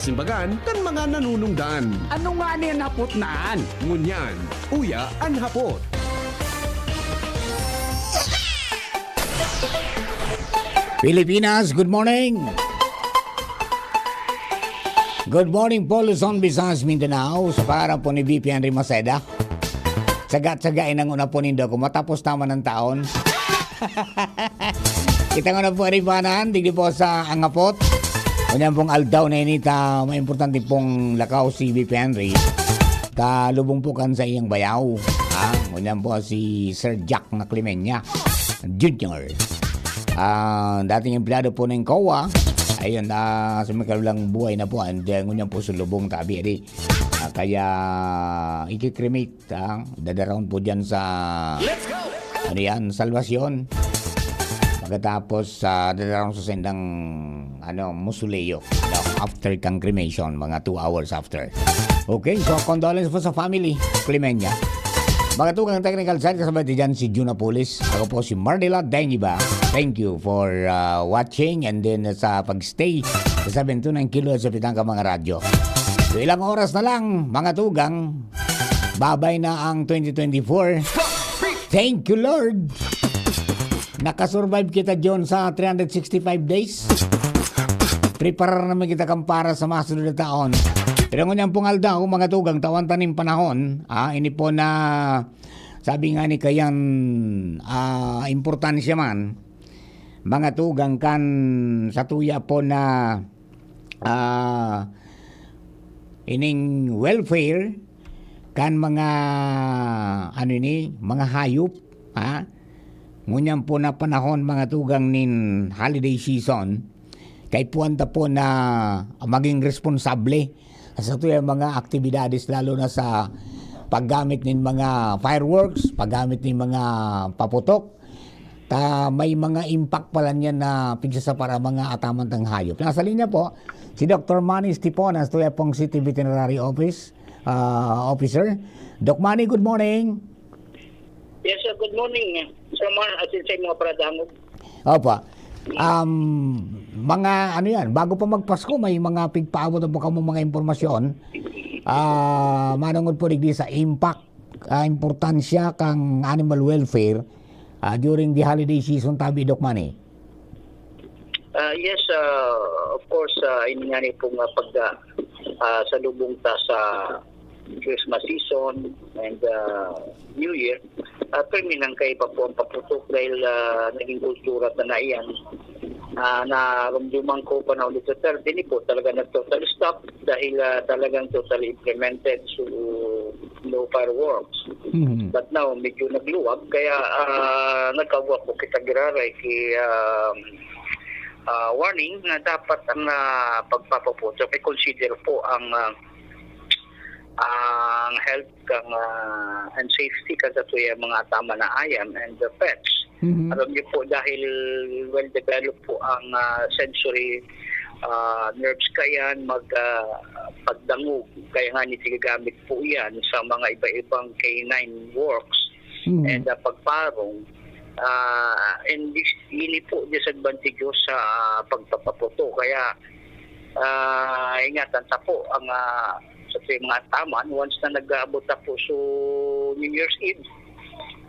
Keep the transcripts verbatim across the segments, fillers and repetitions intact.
Simbagan kan mga nanunungdan. Ano nga ni an hapot na an? Ngunyan, uya an hapot. Pilipinas, good morning! Good morning po, Luzon, Visayas, Mindanao. Sa pangalan po ni V P Henry Maceda, tsaga-tsaga inang una po nindo kung matapos naman ang taon. Kita ko na po, Ribanan, digdi po sa Angapot. Ngunyan pong aldaw na ini ta, may importante pong lakaw si V P Henry. Ta lubong po kan sa iyang bayaw. Ha? Ngunyan po si Sir Jack na Clemenya Junior. Ah, dating empleyado po ng COA. Ayun, ah, sumikaw lang buhay na po. And, uh, ngunyan po sulubong tabi, adi. Ah, kaya, ikikremate, ah, dadaraon po dyan sa, ano yan, Salvacion. Pagkatapos, ah, dadaraon sa sendang, ano, mausoleo, no? After kang cremation, mga two hours after. Okay, so condolence po sa family, Clemenya. Mga tugang technical side, kasabay natin dyan si Juna Pulis. Ako po si Mardela Dengiba. Thank you for, uh, watching and then sa pag-stay sa seven two nine kilo sa pitang ka mga radyo. So, ilang oras na lang, mga tugang, babay na ang twenty twenty-four. Thank you, Lord. Nakasurvive kita, John, sa three hundred sixty-five days. Preparar naman kita kan para sa masunod na taon. Pero ngunyan pong aldaw, mga tugang, tawan ta nin panahon, ah, ini po na, sabi nga ni Kayan, ah, importansya man, mga tugang, kan sa tuya po na, ah, ining welfare kan mga, ano ini, mga hayop, ha? Ngunyan po na panahon, mga tugang, nin holiday season, kaipuhan ta po na maging responsable sa satuyang mga aktibidades, lalo na sa paggamit nin mga fireworks, paggamit nin mga paputok, ta may mga impact pala niyan na pigsasapara mga ataman tang hayop. Nasa linya po si Doktor Manny Estipon, ang satuya pong City Veterinary Office, ah, Officer. Doc Manny, good morning. Yes, sir. Good morning, Sir Mar, asin sa mga paradangog. Opo. Um, mga ano yan, bago pa magpasko, may mga pigpaabot na po kamo mga impormasyon. Ah, manungod po digdi sa impact, ah, importansya kang animal welfare, ah, during the holiday season, tabi, Doc Manny. Ah, yes, ah, of course, ah, ini nga ni pong, ah, pag, ah, ah, salubong ta sa Christmas season and, ah, New Year, ah, permi nang kaiba po ang paputok dahil, ah, naging kultura ta na iyan. Ah, narumduman ko panahon ni Duterte, ini po talaga nag-total stop dahil, ah, talagang totally implemented. So, no fireworks. Mhm. But now, medyo nagluwag, kaya, ah, nagkagwa po kita giraray ki, ah, ah, warning na dapat ang, ah, pagpapaputok, i-consider po ang, ah, ang health kang, ah, and safety kan satuyang mga tama na ayam and the pets. Mhm. Alam niyo po, dahil well developed po ang, ah, sensory, ah, nerves kayan, mag, ah, pagdangog. Kaya nga ni, ginagamit po yan sa mga iba-ibang canine walks Mhm. and, ah, pagparong. Ah, and this, ini po disadvantageous sa pagpapaputok. Kaya, ah, ingatan ta po ang, ah, sa mga taman, once na nag-aabot na po so New Year's Eve,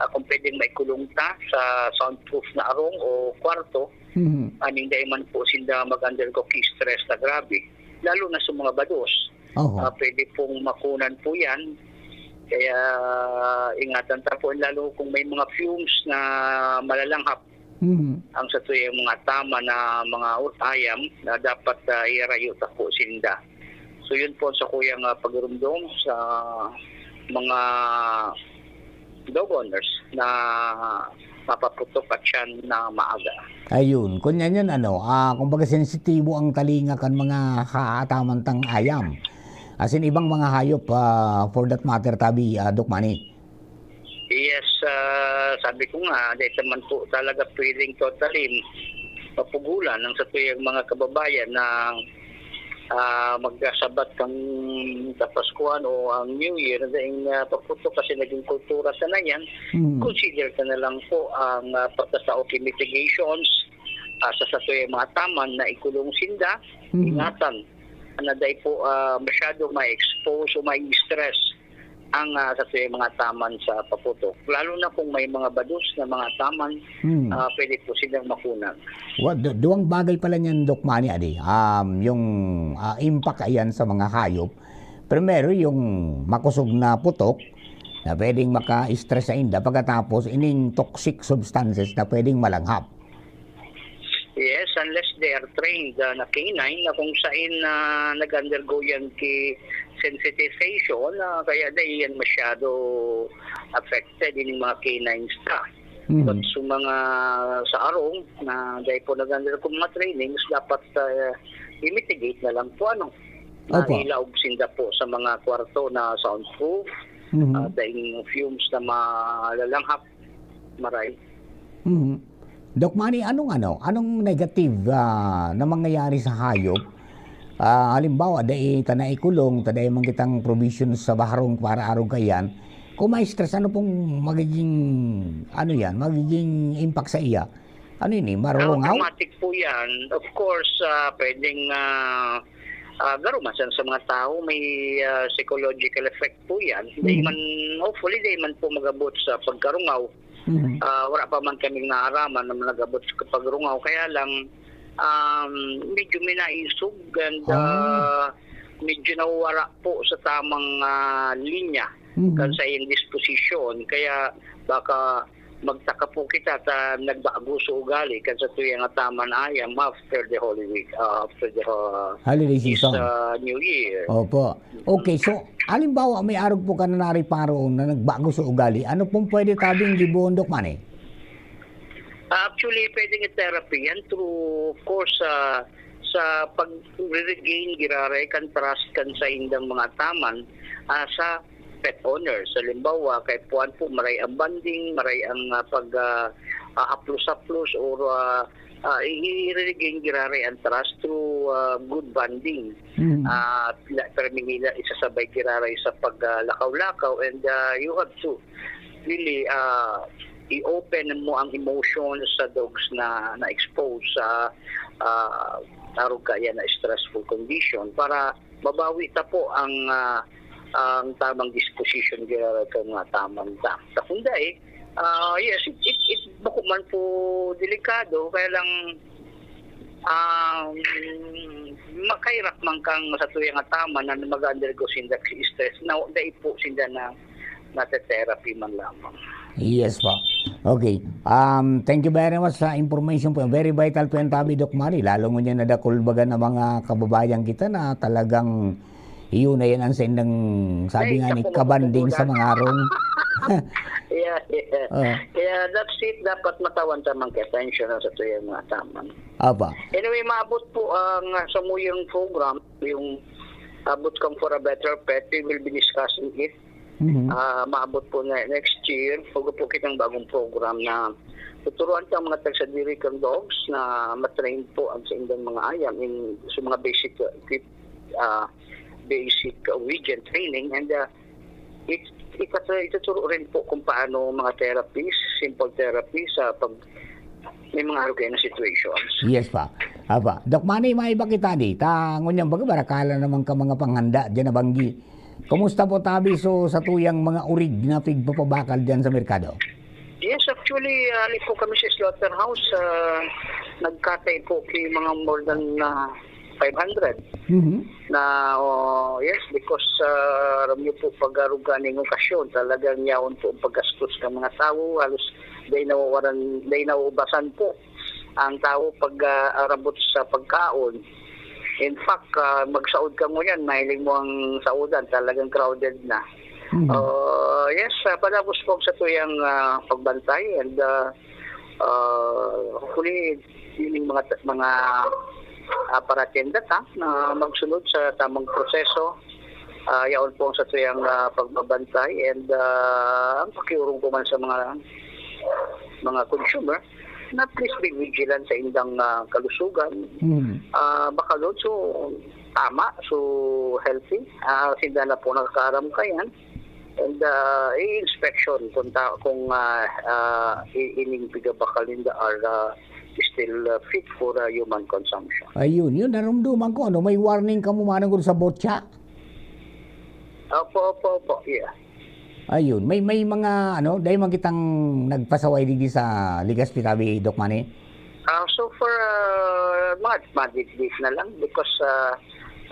ah, kung pwedeng maikulong ta sa soundproof na arong o kwarto, Mhm. aning dai man po sinda mag-undergo ki stress na grabe, lalo na sa mga bados. Oho. Ah, pwede pong makunan po yan. Kaya ingatan ta po, lalo kung may mga fumes na malalanghap Mhm. ang satuyang mga tama na mga ut-, ayam na dapat, ah, irayo ta po sinda. So, yun po sa kuyang, ah, pagdurumdom sa mga dog owners na mapaputok at siyan na maaga. Ayun. Kun yan, yan, ano, ah, kumbaga sensitibo ang talinga kan mga kaataman tang ayam. As in, ibang mga hayop, ah, for that matter, tabi, ah, Doc Manny. Yes, ah, sabi ko nga, dahil naman po talaga pwedeng totally mapugulan ang satuyang mga kababayan na, ah, magkasabat kang Kapaskuhan o ang New Year, dahil, ah, pagputok kasi naging kultura sa na yan, Mm. consider ka na lang po ang, ah, pagtatao ki mitigations, ah, sa satuyang mga taman na ikulong sinda, Mm. ingatan. na dai po, ah, masyado ma-expose o ma-stress ang, ah, satuyang mga taman sa paputok. Lalo na kung may mga bados na mga taman, Hmm. ah, pwede po silang makunag. Wa-, du-, duwang bagay pala niyan, Doc Manny, adi. Um, yung, ah, impact ayan sa mga hayop. Primero, yung makusog na putok na pwedeng maka-stress sa inda. Pagkatapos, ining toxic substances na pwedeng malanghap. Yes, unless they are trained, ah, na canine na kung sain na nag-undergo yan ki sensitization, ah, kaya dai yan masyado affected ining mga canines ta. Mhm. But sa mga sa arong na dai po nag-undergo mga trainings, dapat, ah, i-mitigate na lang po, ano, na Opo. ilaog sinda po sa mga kwarto na soundproof, Mhm. ah, daing fumes na malalanghap, maray. Mhm. Doc Manny, anong ano, anong negative, ah, na mangyayari sa hayop? Ah, halimbawa, dai ta na ikulong, ta dai man kitang provision sa barong para arog kaiyan. Kung ma-stress, ano pong magiging, ano yan, magiging impact sa iya? Ano yun eh, Ah, marurungaw? Traumatic po yan. Of course, ah, pwedeng, ah, ah, garumasan sa mga tao, may, ah, psychological effect po yan. Dai Mhm. man, hopefully, dai man po mag-abot sa pagkarungaw. Mhm. Ah, wala pa man kaming naaraman na nag-abot sa pagrungaw. Kaya lang, um, medyo may naisog and, Ah. ah, medyo nawawara po sa tamang, ah, linya Mhm. kan sa iyang disposisyon. Kaya baka magtaka po kita ta nagbago sa ugali kan satuyang ataman ayam after the Holy Week, ah, after the, ah, Holiday this, season. ah, New Year. Opo. Okay, so, halimbawa, may arog po ka na nariparo na nagbago sa ugali. Ano pong pwede tabing gibohon, Doc Manny? Actually, pwedeng i-therapy yan through, of course, ah, sa pag-regain giraray kan trust kan saindang mga taman, ah, sa pet owners. Halimbawa, kay puwan po, maray ang bonding, maray ang, ah, pag, ah, ah, haplos-haplos or, ah, ah, i-, i-regain giraray ang trust through, ah, good bonding. Mhm. Ah, la-, permi nila isasabay giraray sa pag, ah, lakaw-lakaw and, ah, you have to really, ah, i-open mo ang emotions sa dogs na na-expose sa, ah, arog kaya na stressful condition para mabawi ta po ang, ah, ang tamang disposition giraray kan mga taman ta. Sa kunda eh, ah, yes, it, it, it bako man po delikado, kaya lang, um, makairak man kang satuyang ataman na mag-undergo sinda ki stress, na dai po sinda na nate-therapy man lamang. Yes po. Okay. Um, thank you very much sa information po. Very vital po yan tabi, Doc Manny. Lalo ngunyan na dakul baga na mga kababayan kita na talagang iyon na yan ang sendang, sabi Ay, nga ni, naku, kabanding sa makukulang. Mga arong. Yeah, yeah. Ah. Kaya that's it. Dapat matawan ta man kay atensyon sa tuyang mga taman. Apa. Anyway, maabot po ang, ah, samuyang program, yung abot kang For a Better Pet. We will be discussing it. Mhm. Ah, maabot po na next year, hugo po kitang bagong program na tuturuan ka mga tagsadiri kang dogs na matrain po ang sa indang mga ayam in, sa mga basic, uh, equip-, ah, basic, uh, obedient training and, uh, it, itatu-, ituturo rin po kung paano mga therapies, simple therapy sa pag may mga arugay na situations. Yes pa. Apa. Doc Manny, may iba kita di. Ta, ngunyan baga, barakala naman ka mga panghanda dyan na banggi. Kumusta po tabi so sa tuyang mga urig na pigpapabakal diyan sa merkado? Yes, actually, ali po kami sa slaughterhouse, ah, nagkatay po kay mga more than, ah, five hundred. Mhm. Na, oh, yes, because, ah, aram niyo po, pag aruga ning okasyon, talagang yaon po ang paggastos ng mga tao, halos day nawawaran, day nauubasan po ang tao pag, ah, arabot sa pagkaon. In fact, ah, magsaod ka ngunyan, mahiling mo ang saodan, talagang crowded na. Mhm. Ah, yes, ah, palabos po sa tuyang, ah, pagbantay and, ah, ah, hopefully, yun yung mga, mga, ah, paratenda ta na magsunod sa tamang proseso. Ah, yaon po ang sa tuyang, ah, pagbabantay and, ah, ang pakiurong ko man sa mga, mga consumer, na please be vigilant sa indang, ah, kalusugan. Mm. Ah, baka doon, so, tama, so, healthy. Ah, sinda na po nakakaaram kayan. And, ah, i-inspection kung ta-, kung, ah, ah, i-, ining pigabakal ninda are, ah, still uh, fit for uh, human consumption. Ayun, yun, narumduman ko, ano, may warning ka mo mananggod sa botya? Opo, opo, opo, yeah. Ayun, may, may mga, ano, dahil man kitang nagpasaway digdi sa Legazpi tabi, Doc Manny? Ah, so far, uh, mga madidit na lang because, uh,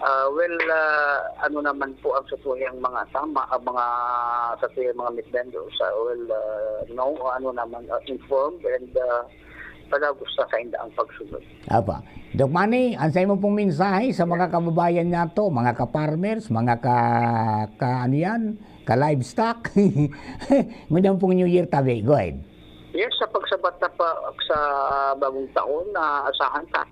uh, well, uh, ano naman po ang satuyang mga tama, ang mga satuyang mga meat vendors, uh, well, uh, no, ano naman, uh, informed and uh, palagos na sa inda ang pagsunod. Apa. Doc Manny, ang sa imo pong mensahe sa mga kababayan nato, mga ka-farmers, mga ka, ka ano yan, ka-livestock, ngunyan pong New Year tabi. Go ahead. Yes, sa pagsabat na pa sa bagong taon, na asahan ta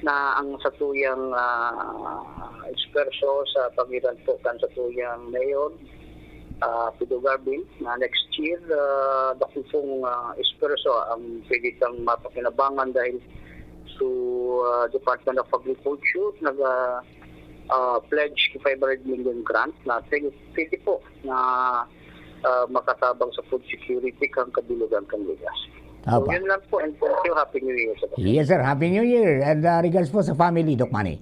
na ang satuyang ah, esfuerso sa pagitan po kan satuyang mayor, ah, Pido Garvin, na next year, ah, dako pong ah, esfuerso ang pwede kang mapakinabangan dahil sa ah, Department of Agriculture nag ah, ah, pledge five hundred million grant na pwede, pwede po na ah, makatabang sa food security kan kabilugan kan Legazpi. So, Apa. Yun lang po, and thank you. Happy New Year sa Yes, sir. Happy New Year. And uh, regards po sa family, Doc Manny.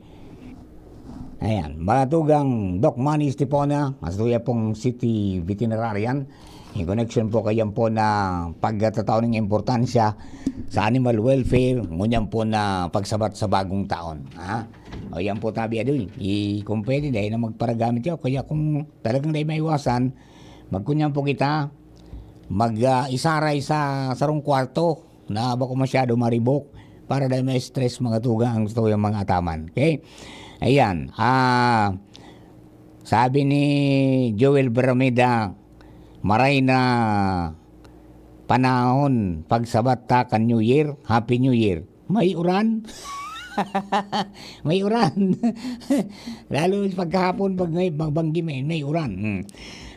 Ayan, mga tugang Doc Manny Estipona, mas tuya pong city veterinarian. In connection po kayan po na pagkatao ng importansya sa animal welfare, ngunyan po na pagsabat sa bagong taon. Ha? O yan po tabi, adoy. I, kung pwede, dahil na magparagamit yun. Kaya kung talagang dahil maiwasan, magkunyan po kita, mag-isaray sa sarong kwarto na bako masyado maribok para dahil may stress mga tugang ang gusto yung mga ataman. Okay? Ayan. Ah, sabi ni Joel Brameda, maray na panahon pagsabat ta kan New Year, Happy New Year. May uran. May uran. Lalo pagkahapon, pag may magbanggi, may, may uran. Hmm.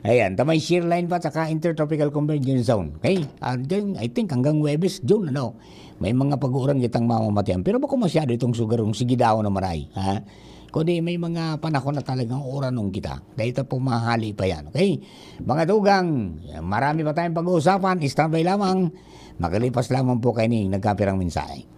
Ayan, tamay shear line pa, saka intertropical convergence zone. Okay? Ah, then, I think hanggang Huwebes, June, ano, may mga pag-uuran kitang mamamatian. Pero bako masyado itong sugarong sige daw na maray. Ha? Kundi may mga panahon na talagang uuranong kita. Dahil ito pong mahali pa yan. Okay? Mga tugang, marami pa tayong pag-uusapan. Standby lamang. Makalipas lamang po kayo ning nagkapirang mensahe.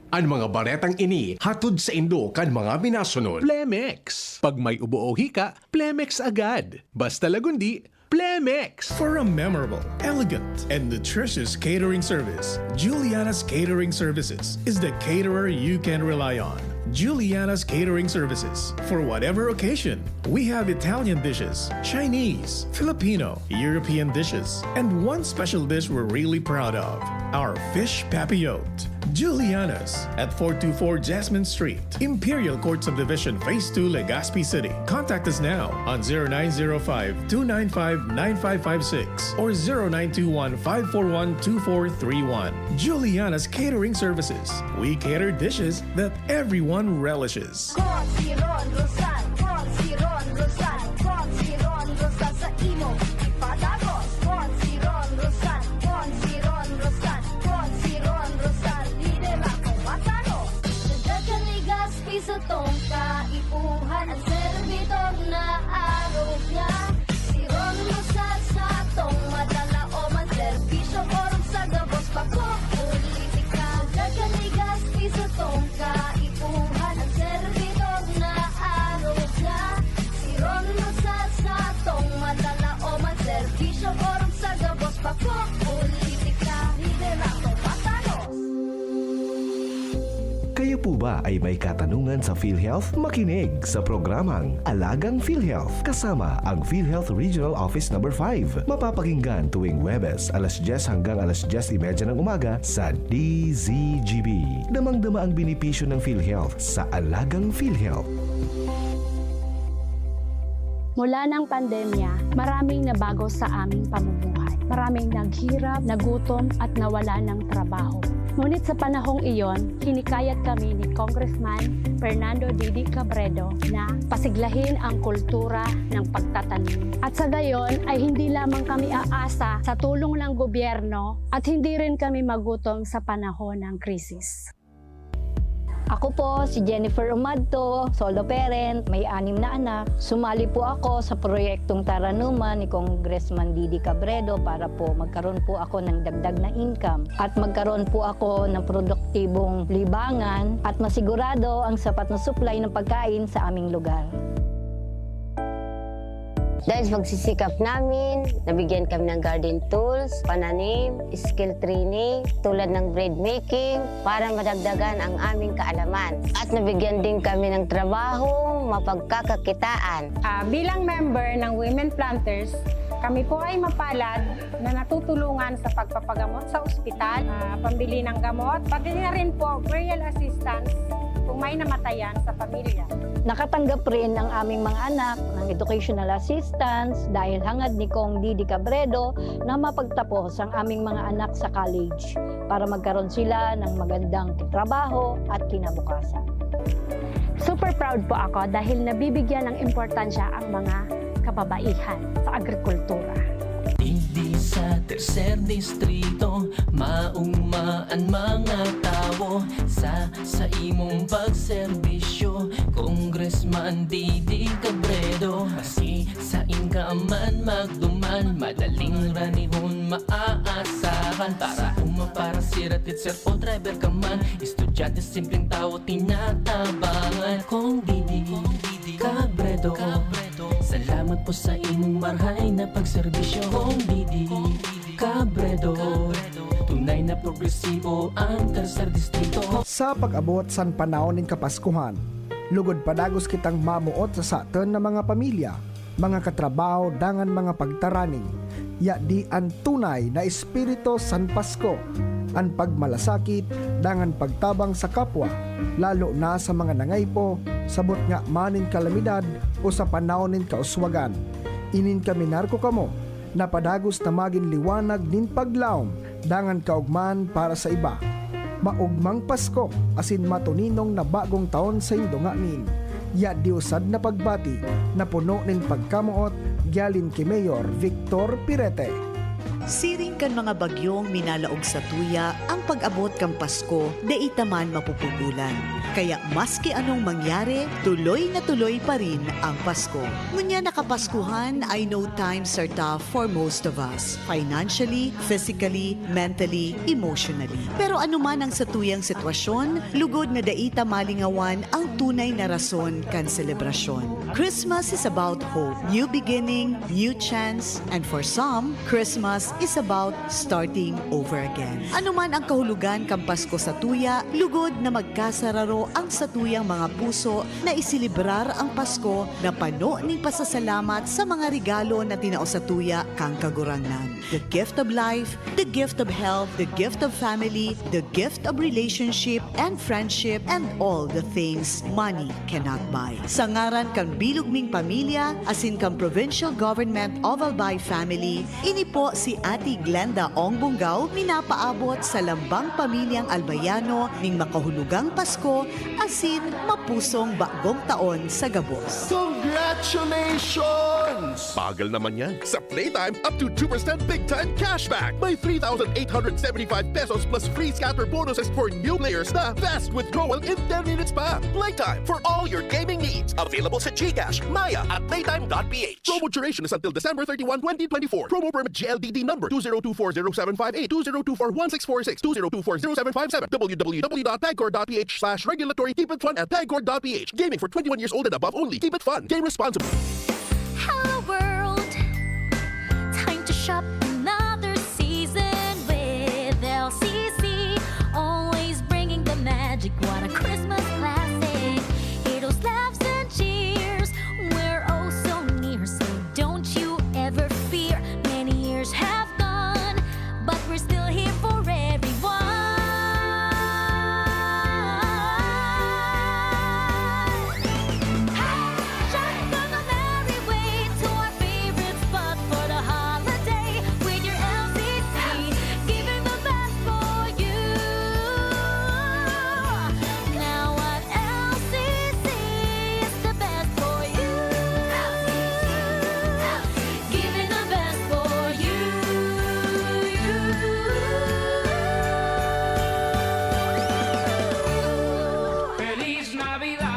An mga baretang ini hatod saindo kan mga minasunod. Plemex. Pag may ubo o hika, Plemex agad. Basta Lagundi, Plemex. For a memorable, elegant, and nutritious catering service, Juliana's Catering Services is the caterer you can rely on. Juliana's Catering Services. For whatever occasion, we have Italian dishes, Chinese, Filipino, European dishes, and one special dish we're really proud of, our fish papillote. Juliana's at four two four Jasmine Street, Imperial Court Subdivision, Phase two, Legazpi City. Contact us now on zero nine zero five, two nine five, nine five five six or zero nine two one, five four one, two four three one. Juliana's Catering Services. We cater dishes that everyone relishes. Con si Ron Rosal, con si Ron Rosal, con si Ron Rosal sa imo ipadagos. Con si Ron Rosal, con si Ron Rosal, con si Ron Rosal, lidera ko matano. Sa Dagan Legazpi sa Tongka, ipuhan ang servidor na arog niya. Si Ron Rosal sa atong madala o man serbisyo, orog sa gabos, bako politika. Dagan Legazpi sa Tongka, ipuhan ang servidor na arog niya. Si Ron Rosal sa atong madala o man serbisyo, orog sa gabos, bako politika. Lidera ko matanos. Kayo po ba ay may katanungan sa PhilHealth? Makinig sa programang Alagang PhilHealth kasama ang PhilHealth Regional Office Number five. Mapapakinggan tuwing Huwebes, alas dyes hanggang alas dyes y media ng umaga sa D Z G B. Damang-dama ang benepisyo ng PhilHealth sa Alagang PhilHealth. Mula ng pandemya, maraming nabago sa aming pamumuhay. Maraming naghirap, nagutom, at nawala ng trabaho. Ngunit sa panahong iyon, hinikayat kami ni Congressman Fernando Didi Cabredo na pasiglahin ang kultura ng pagtatanim. At sa gayon ay hindi lamang kami aasa sa tulong ng gobyerno at hindi rin kami magutom sa panahon ng krisis. Ako po si Jennifer Umadto, solo parent, may anim na anak. Sumali po ako sa proyektong Taranuman ni Congressman Didi Cabredo para po magkaroon po ako ng dagdag na income at magkaroon po ako ng produktibong libangan at masigurado ang sapat na supply ng pagkain sa aming lugar. Dahil sa pagsisikap namin, nabigyan kami ng garden tools, pananim, skill training, tulad ng bread making, para madagdagan ang aming kaalaman. At nabigyan din kami ng trabahong mapagkakakitaan. Ah, bilang member ng Women Planters, kami po ay mapalad na natutulungan sa pagpapagamot sa ospital, ah, pambili ng gamot, pati na rin po burial assistance kung may namatayan sa pamilya. Nakatanggap rin ang aming mga anak ng educational assistance dahil hangad ni Cong Didi Cabredo na mapagtapos ang aming mga anak sa college para magkaroon sila ng magandang trabaho at kinabukasan. Super proud po ako dahil nabibigyan ng importansya ang mga kababaihan sa agrikultura. Digdi sa tercer distrito, maugma an mga tawo sa, sa imong pagserbisyo, Congressman Didi Cabredo. Maski sain ka man magduman, madaling ranihon maaasahan. Para uma, para sira, teacher o driver ka man, estudyante, simpleng tawo, tinatabangan. Cong Didi Cabredo, salamat po sa imong marhay na pagserbisyo. Cong Didi Cabredo, tunay na progresibo ang tercer distrito. Sa pag-abot san panahon nin Kapaskuhan, lugod padagos kitang mamoot sa saton na mga pamilya, mga katrabaho dangan mga pagtaraning. Yadi an tunay na espiritu san Pasko, an pagmalasakit dangan pagtabang sa kapwa, lalo na sa mga nangaipo, sabot nga man nin kalamidad o sa panahon nin kauswagan. Inin kaminar ko kamo na padagos na magin liwanag nin paglaom dangan kaogmahan para sa iba. Maogmang Pasko asin matuninong na bagong taon saindo nganin. Yadi usad na pagbati na puno nin pagkamoot gialin ki Mayor Victor Pirete. Siring kan mga bagyong minalaog sa tuya, ang pag-abot kan Pasko dai ta man mapupugulan. Kaya maski anong mangyari, tuloy na tuloy pa rin ang Pasko. Ngunyan na Kapaskuhan, I know times are tough for most of us, financially, physically, mentally, emotionally. Pero anuman ang satuyang sitwasyon, lugod na dai ta malingawan ang tunay na rason kan selebrasyon. Christmas is about hope, new beginning, new chance, and for some, Christmas is about starting over again. Anuman ang kahulogan kan Pasko sa tuya, lugod na magkasararo ang satuyang mga puso na iselebrar ang Pasko na pano nin pasasalamat sa mga regalo na tinao sa tuya kan Kagurangnan. The gift of life, the gift of health, the gift of family, the gift of relationship and friendship, and all the things money cannot buy. Sa ngaran kan bilog ming pamilya asin kan Provincial Government of Albay Family, ini po si Ate Glenda Ong Bunggaw, minapaabot sa lambang pamilyang Albayano ning makahulugang Pasko asin mapusong bagong taon sa gabos. Congratulations! Bagal naman yan. Sa Playtime, up to two percent big time cashback. May three thousand eight hundred seventy-five pesos plus free scatter bonuses for new players na fast withdrawal in ten minutes pa. Playtime for all your gaming needs. Available sa GCash, Maya at playtime dot ph. Promo duration is until December thirty-one, twenty twenty-four. Promo permit G L D D number two zero two four zero seven five eight, two zero two four one six four six, two zero two four zero seven five seven, w w w dot pagcor dot p h slash regulatory tipid fund at pagcor dot p h. Gaming for twenty-one years old and above only. Keep it fun. Game responsibly. Hello world! Time to shop another season with L C C. Always bringing the magic. What a Christmas classic. Hear those laughs and cheers. We're oh so near. So don't you ever fear. Many years have gone, but we're still here for everyone. Hey! Shop ka na Merry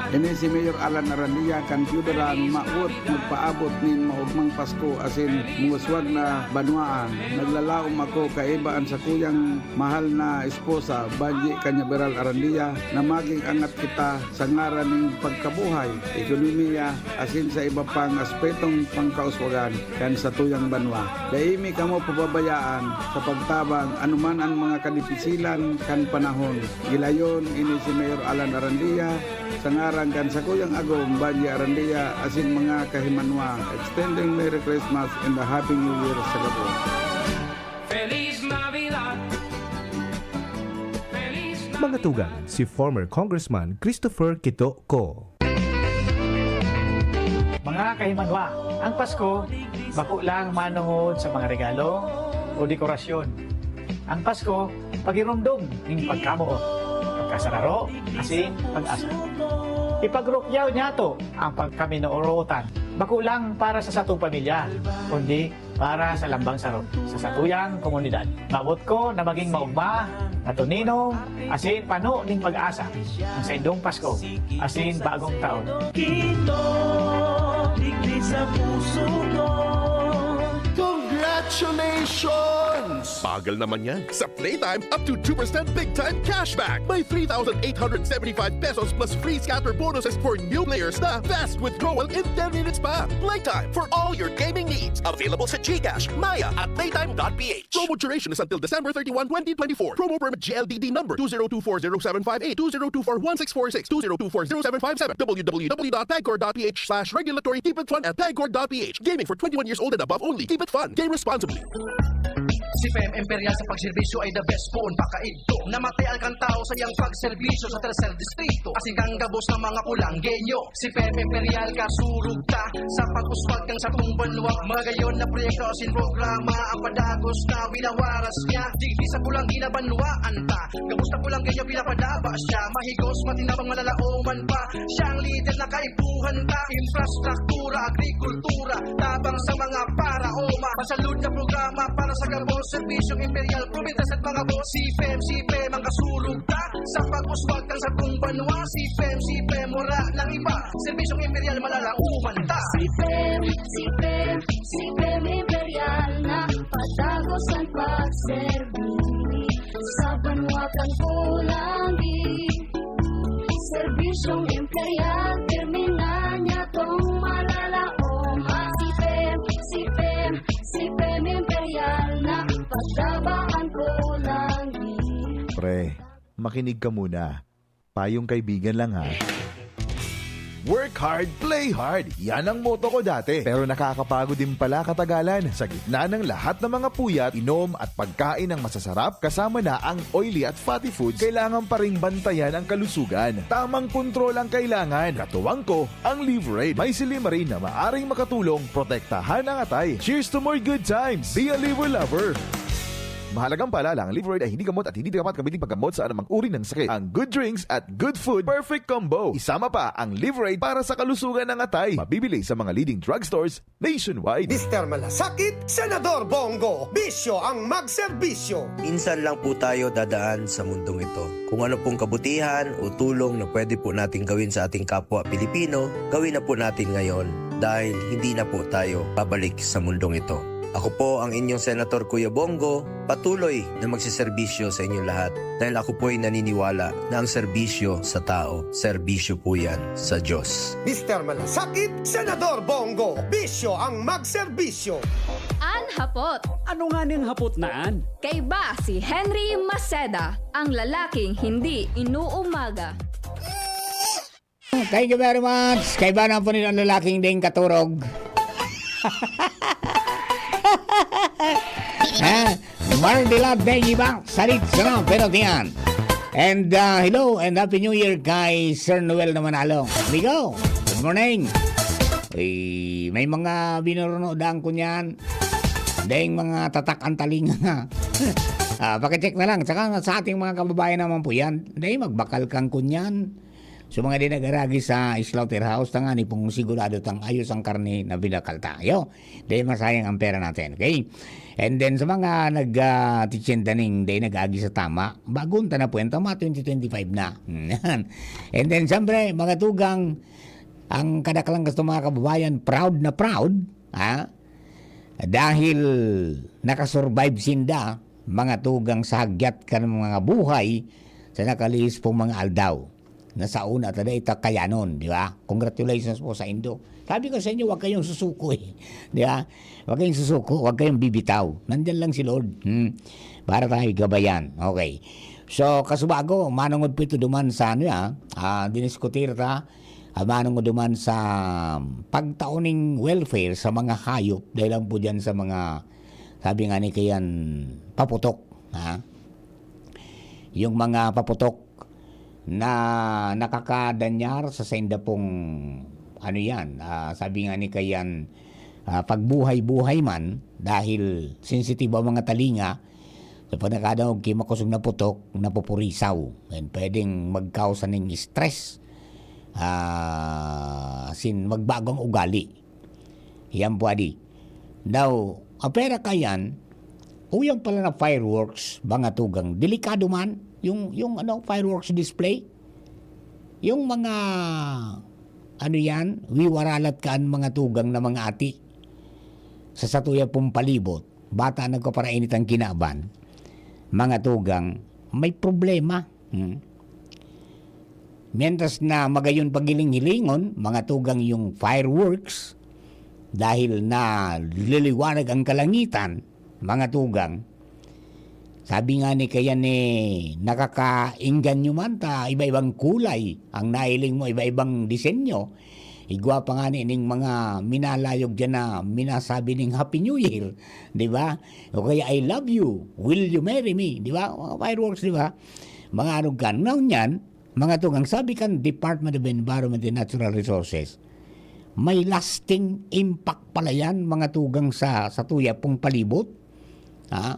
Ini si Mayor Alan Arandia kan Piudaran, mawot magpaabot nin maogmang Pasko asin munguswag na banwaan. Naglalaom ako kaiba an sakuyang mahal na esposa, Banji Cañaveral Arandia, na maging angat kita sa ngaran nin pagkabuhay, ekonomiya, asin sa iba pang aspetong pangkauswagan kan satuyang banwa. Dai mi kamo pababayaan sa pagtabang anuman an mga kadipisilan kan panahon. Gilayon ini si Mayor Alan Arandia, sa ngaran kan sakuyang agom, Banji Arandia, asin mga kahimanwa, extending Merry Christmas and a Happy New Year sa gabos. Feliz Navidad. Feliz Mga tugang, si former Congressman Christopher Quito Co. Mga kahimanwa, ang Pasko, bako lang manongod sa mga regalo o dekorasyon. Ang Pasko, pagiromdom ning pagkamoot, pagkasararo, asin pag-asa. Ipagrukyaw niyato ang pagkaminoorutan, bako lang para sa satong pamilya, kundi para sa lambang saro, sa satuyang komunidad. Mawot ko na magin maogma, matuninom, asin pano nin pag-asa ang saindong Pasko asin Bagong Taon. Quito, digdi sa puso ko. Congratulations! Bagal naman yan. Sa Playtime, up to two percent big time cashback. May three thousand eight hundred seventy-five pesos plus free scatter bonuses for new players na fast withdrawal in ten minutes pa. Playtime for all your gaming needs. Available sa GCash, Maya, at playtime dot ph. Promo duration is until December thirty-one, twenty twenty-four. Promo permit G L D D number two zero two four zero seven five eight, two zero two four one six four six, two zero two four zero seven five seven, w w w dot pagcor dot p h slash regulatory keep it fun at pagcor dot p h. Gaming for twenty-one years old and above only. Keep it fun. Game responsibly. Si P M Imperial sa pagserbisyo ay the best poon pakaidto. Namatay ang kantao sa iyang pagserbisyo sa tercer distrito. Asin kang gabos na mga Pulanggenyo. Si P M Imperial kasurog ta sa pag-uswag kan satong banwa. Magayon na proyekto asin programa ang padagos na winawaras niya. Digdi sa Pulanggenyo banwaan ta. Gabos na Pulanggenyo pinapadaba siya. Mahigos, matinabang, malalaoman pa. Siya ang lider na kaipuhan ta. Infrastruktura, agrikultura, tabang sa mga paraoma. Masalud na programa para sa gabos, serbisyong imperial, probinsya sa mga boss. Si P M, si P M ang kasurog ta sa pag-uswag kan satong banwa. Si P M, si P M, wala nang iba. Serbisyong imperial, malalaoman ta. Si P M, si P M, si P M imperial na padagosan pagserbi sa banwa kan Pulangi. Serbisyong imperial, terminal niya tong malalaom. Ah, si P M, si P M, si P M imperial na pagdabaan ko lang. Pre, makinig ka muna. Payong kaibigan lang, ha. Work hard, play hard. Yan ang motto ko dati. Pero nakakapagod din pala katagalan. Sa gitna ng lahat ng mga puyat, inom at pagkain ng masasarap, kasama na ang oily at fatty foods, kailangan pa ring bantayan ang kalusugan. Tamang kontrol ang kailangan. Katuwang ko, ang Liverade. May silymarin na maaring makatulong protektahan ang atay. Cheers to more good times! Be a Liver Lover! Mahalagang paalala, ang Liverade ay hindi gamot at hindi dapat gamitin paggamot sa anumang uri ng sakit. Ang good drinks at good food, perfect combo. Isama pa ang Liverade para sa kalusugan ng atay. Mabibili sa mga leading drugstores nationwide. Mister Malasakit, Senador Bongo, bisyo ang magserbisyo. Minsan lang po tayo dadaan sa mundong ito. Kung ano pong kabutihan o tulong na pwede po nating gawin sa ating kapwa Pilipino, gawin na po natin ngayon dahil hindi na po tayo babalik sa mundong ito. Ako po ang inyong Senator Kuya Bongo, patuloy na magseserbisyo sa inyong lahat dahil ako po'y naniniwala na ang serbisyo sa tao, serbisyo po yan sa Diyos. Mister Malasakit, Senador Bongo, bisyo ang magserbisyo. An hapot. Ano nga ning hapot na an? Kaiba si Henry Maceda, ang lalaking hindi inuumaga. Thank you very much. Kaiba na po nila ang lalaking ding katurog. Ha? Mardila ding iba, salit sa mga penalty yan. And, ah, hello and Happy New Year kay Sir Noel na Manalo. Amigo, good morning. Uy, may mga binuruno daan ko niyan. Ding mga tatak ang talinga. Ah, pakicheck na lang. Tsaka sa ating mga kababayan naman po yan. Dahil magbakal kang kunyan. So, mga di nag-aragi sa slaughterhouse, tangani pong sigurado tang ayos ang karne na binakal tayo. Dahil masayang ang pera natin, okay? And then, sa mga nag, ah, tityenda ning dahil nag-agi sa tama, bago ta na po yan, tama, twenty twenty-five na. Yan. And then, siyempre, mga tugang, ang kadaklan gusto mga kababayan, proud na proud, ha? Dahil nakasurvive sinda, mga tugang sa hagyat kan mga buhay sa nakalihis pong mga aldaw. Nasauna ta dai ta kayanon, di ba? Congratulations po sa indo. Sabi ko sa inyo, huwag kayong susuko eh. Di ba? Huwag kayong susuko, huwag kayong bibitaw. Nandyan lang si Lord. Hmm. Para tayo gabayan. Okay. So, kasubago, manungod po ito duman sa ano ya, ah, diniskutir ta, ah, manungod duman sa pagtao ning welfare sa mga hayop, dahil lang po dyan sa mga, sabi nga ni kayan, paputok. Ha? Yung mga paputok na nakakadanyar sa sainda pong, ano yan, ah, sabi nga ni kayan, ah, pagbuhay-buhay man, dahil sensitive ang mga talinga, so pag nakadangog ki makosog na putok, napupurisaw. And pwedeng magkausa ning stress, ah, sin magbago ang ugali. Yan po, adi. Daw, apera ka yan, uyang pala na fireworks, mga tugang. Delikado man, yung, yung ano, fireworks display. Yung mga, ano yan, wiwaralat ka an mga tugang na mga ati. Sa satuya pong palibot, bata nagpaparainit ang kinaban. Mga tugang, may problema. Hmm. Mientras na magayon pagiling-hilingon, mga tugang yung fireworks, dahil na liliwanag ang kalangitan, mga tugang. Sabi nga ni kaya ni nakakainggan nyo man ta, iba-ibang kulay ang nailing mo, iba-ibang disenyo. Igwa pa nga ni ning mga minalayog dyan na minasabi ning Happy New Year, di ba? O kaya, "I love you, will you marry me?" Di ba? Mga fireworks, di ba? Mga ano ka. Now, niyan, mga tugang, sabi kan Department of Environment and Natural Resources, may lasting impact pala yan, mga tugang, sa, sa tuya pong palibot. Ha?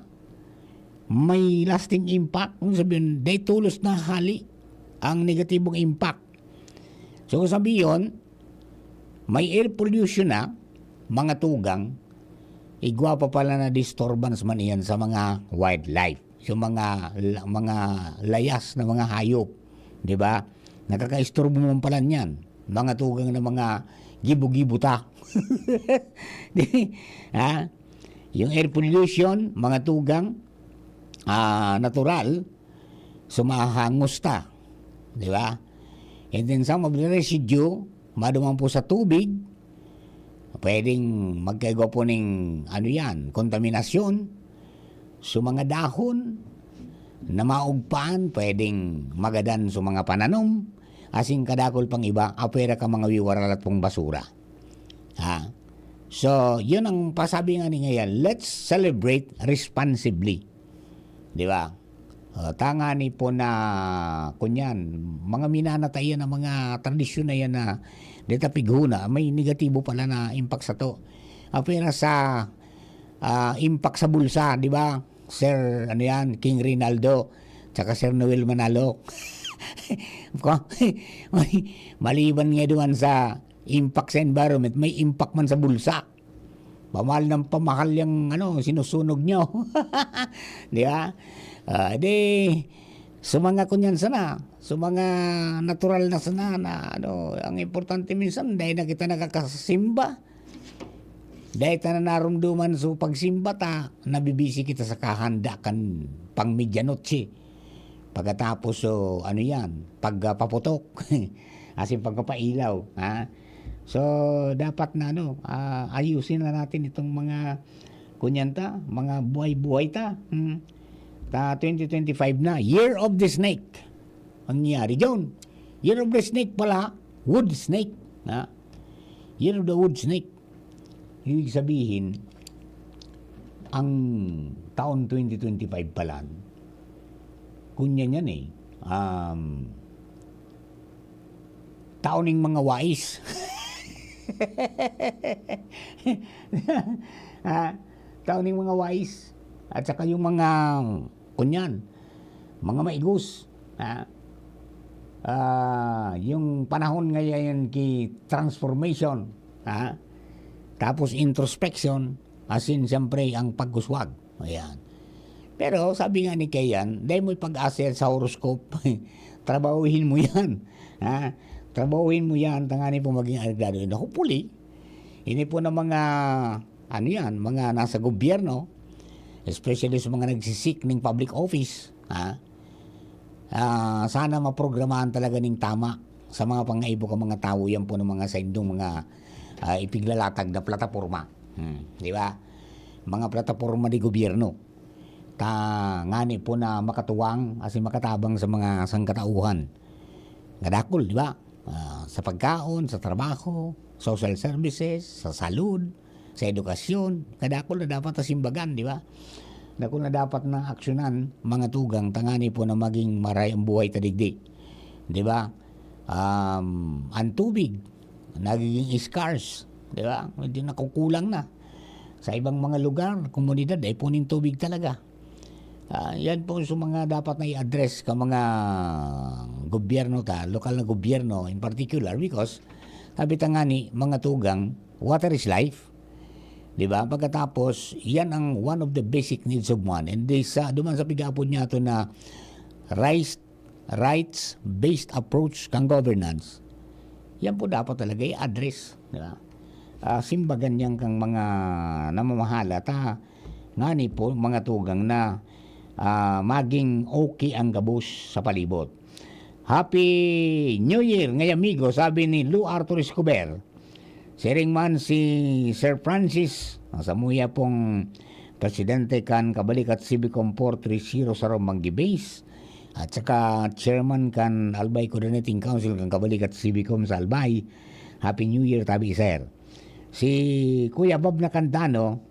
May lasting impact, kung sabihin, day tulos na hali ang negatibong impact. So, kung sabihin, may air pollution na, mga tugang, igwa pa pala na disturbance man iyan sa mga wildlife, yung mga, la-, mga layas na mga hayop, di ba? Nakakaisturbo man pala niyan, mga tugang na mga gibo-gibo ta. Di, ha? Yung air pollution, mga tugang, ah, natural, sumahangos ta. Di ba? And then some of the residue, maduman po sa tubig, pwedeng magkaigwa po ning, ano yan, kontaminasyon. So, mga dahon na maugpaan, pwedeng magadan sa mga pananom, asin kadakol pang iba, apwera ka mga wiwaralat pong basura. Ha? So, yun ang pasabi nga ni ngayon, let's celebrate responsibly. Di ba? O, tangani po na, kunyan, mga minanatayan na mga tradisyon na yan na di ta pighuna, may negatibo pala na impact sa to. Apwera sa, ah, impact sa bulsa, di ba? Sir, ano yan, King Rinaldo, tsaka Sir Noel Manalo. Ko-, may, maliban nga duman sa impact sa environment, may impact man sa bulsa. Pamahal ng pamahal yung, ano, sinusunog nyo. Di ba? Ah, di, sa mga kunyan sana, sa mga natural na sana na, ano, ang importante minsan, dahil na kita nakakasimba, dahil ta na narumduman sa pagsimba ta, nabibisi kita sa kahanda kan pang medianoche. Pagkatapos, so, ano yan, pagpaputok, asin pagpapailaw, ha? So, dapat na, ano, ah, ayusin na natin itong mga, kunyan ta, mga buhay-buhay ta. Hmm. Ta twenty twenty-five na, Year of the Snake. Ang nangyari dyan, Year of the Snake pala, wood snake. Ha? Year of the wood snake. Ibig sabihin, ang taon twenty twenty-five pala, kunya niyan eh, um, taon ng mga wais. Ah, taon ng mga wais. At saka yung mga, kunyan, mga maigos. Ah, Ah, yung panahon ngayon ki transformation, ha? Tapos introspection, asin siyempre ang pagkuswag. Ayan. Pero sabi nga ni Kayan, "Dai mo'y pag-asa sa horoscope. Trabahuhin mo yan. Ha? Trabahuhin mo yan, tangani po maging areglado." And hopefully, ini po na mga, ano yan, mga nasa gobyerno, especially sa mga nagsisik ng public office, ha? Ah, sana maprogramahan talaga ning tama sa mga pangaibo kan mga tawo, yan po ng mga saindong mga, ah, ipiglalatag na plataporma. Hmm, di ba? Mga plataporma de gobyerno. Ta, ngani po na makatuwang asin makatabang sa mga sangkatauhan. Nga dakul, di ba? Ah, sa pagkaon, sa trabaho, social services, sa salud, sa edukasyon. Kadakul na dapat na simbagan, di ba? Dakul na dapat na aksyonan, mga tugang, tangani po na maging maray ang buhay ta digdi. Di ba? Um, ang tubig, nagiging scarce, di ba? Medyo nakukulang na. Sa ibang mga lugar, komunidad, ay puning tubig talaga. Ah, yan po sa mga dapat na i-address ka mga gobyerno ta, lokal na gobyerno in particular, because sabi ta nga ni mga tugang, water is life. Di ba? Pagkatapos, yan ang one of the basic needs of man. And this, uh, duman sa pigapod niya to na rights, rights-based approach kang governance. Yan po dapat talaga i-address. Di ba? Ah, simbagan niyan kang mga namamahala ta, ngani po, mga tugang na, ah, maging okay ang gabos sa palibot. Happy New Year, ngay amigo, sabi ni Lou Arthur Escobar. Siring man si Sir Francis, ang samuya pong presidente kan Kabalikat Civicom four three zero sa Romanggi Base, at saka chairman kan Albay Coordinating Council kan Kabalikat Civicom sa Albay. Happy New Year, tabi, sir. Si Kuya Bob Nakandano,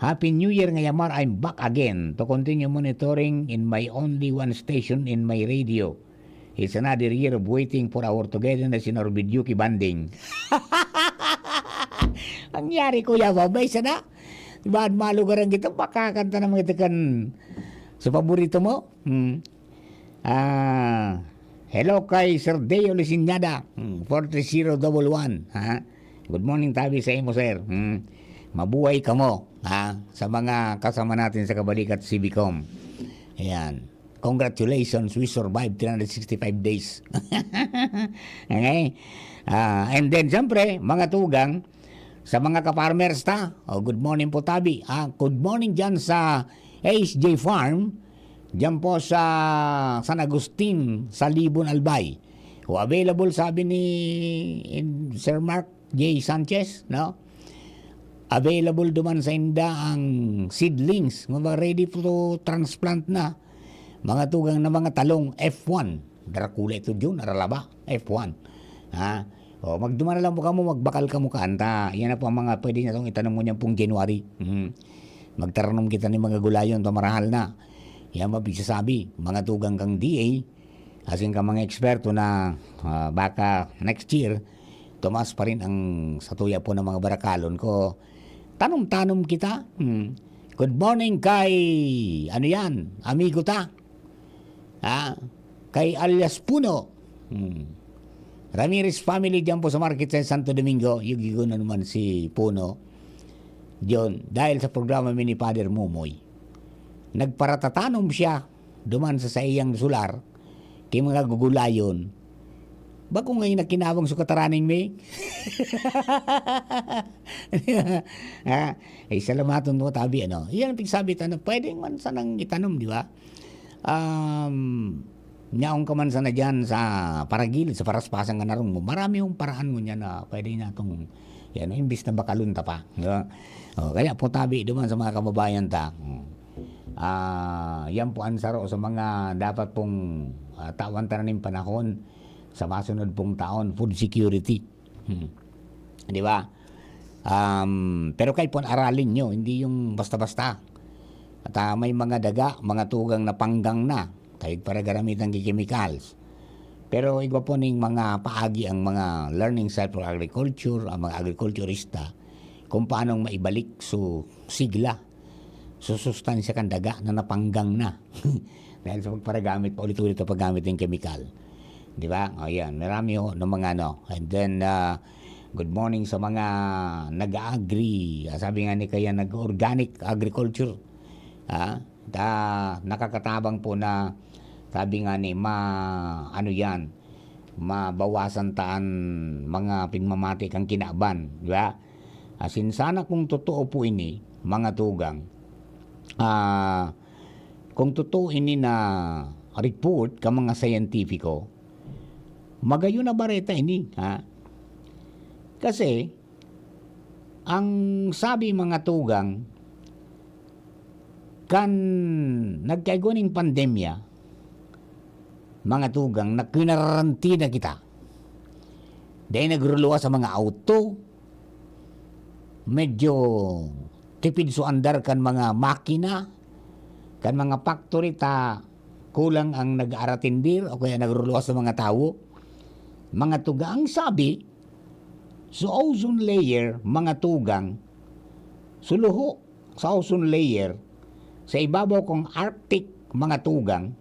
"Happy New Year, Ngayamar. I'm back again to continue monitoring in my only one station in my radio. It's another year of waiting for our togetherness in our videoke bonding." Ang yari, Kuya Bob, ay sana. Diba, malugaran kita, makakanta naman kita kan sa paborito mo. Hmm. Ah, hello kay Sir Deo Lisinyada, hmm, four three zero double one, ha? Good morning, tabi sa imo, sir. Hmm. Mabuhay kamo, ha? Sa mga kasama natin sa Kabalikat Civicom. Ayan. Congratulations, we survived three hundred sixty-five days. Okay? Ah, and then, siyempre, mga tugang, sa mga ka-farmers ta, oh, good morning po, tabi. Ah, good morning dyan sa H J Farm, dyan po sa San Agustin, sa Libon, Albay. O, available, sabi ni, in, Sir Mark J Sanchez, no? Available duman sa inda ang seedlings, mga ready to transplant na. Mga tugang na mga talong F one. Dracula ito, Jun, aralaba, F one. Ha? O, magduman na lang po kamo, magbakal kamo kaanta. Yan na po ang mga pwede niya itong itanom mo niyan pong January. Mhm. Magtaranom kita ni mga gulayon, pamarahal na. Yan ba pigsasabi, mga tugang kang D A, asin ka mga eksperto na, ah, baka next year, tumaas pa rin ang satuya po ng mga barakalon ko. Tanom-tanom kita. Hmm. Good morning kay, ano yan, amigo ta. Ha? Kay alias Puno. Hmm. Ramirez family dyan po sa market sa Santo Domingo. Yugigo na naman si Puno. Diyon, dahil sa programa mi ni Father Mumoy. Nagparatatanom siya duman sa saiyang solar, kay mga gugulayon. Bako ngayon na kinawang sukataraning mi. Ha? Eh, salamaton mo, tabi, ano? Yan ang pigsabi ta na pwede man sanang itanom, di ba? Um, nyaong ka man sana dyan sa paragilid, sa paraspasan nga narong mo. Marami yung paraan mo niya na pwede na itong, yan, imbis na bakalon ta pa. Di ba? O, kaya po, tabi, duman sa mga kababayan ta. Hmm. Ah, yan po ang saro sa mga dapat pong, ah, tawan ta na ning panahon sa masunod pong taon, food security. Hmm. Di ba? Um, pero kayo po, aralin nyo, hindi yung basta-basta. At, ah, may mga daga, mga tugang na panggang na, kayo para garamitan ki chemicals. Pero igwa po ning mga paagi ang mga learning site for agriculture, ang mga agrikulturista, kung paanong maibalik su sigla, su sustansya kan daga na napanggang na. Dahil sa pagparagamit, paulit-ulit na paggamit ng kemikal. Di ba? O, yan. Marami ho ng mga ano. And then, ah, good morning sa mga nag-agri. Ah, sabi nga ni kaya nag-organic agriculture. Ah, ta, nakakatabang po na sabi nga ni ma, ano yan, mabawasan taan mga pigmamati kang kinaban, di ba? Asin sana kung totoo po ini, mga tugang, ah, kung totoo ini na report ka mga siyentipiko, magayon na bareta ini, ha? Kasi, ang sabi mga tugang, kan nagkaigwa ning pandemya, mga tugang, na kinararantina kita. Dahil nagruluwas sa mga auto, medyo tipid so andar kan mga makina, kan mga factory ta kulang ang nag-aaratindir o kaya nagruluwas sa mga tawo. Mga tugang, ang sabi, so ozone layer, mga tugang, so luho sa ozone layer, sa ibabaw kong Arctic, mga tugang,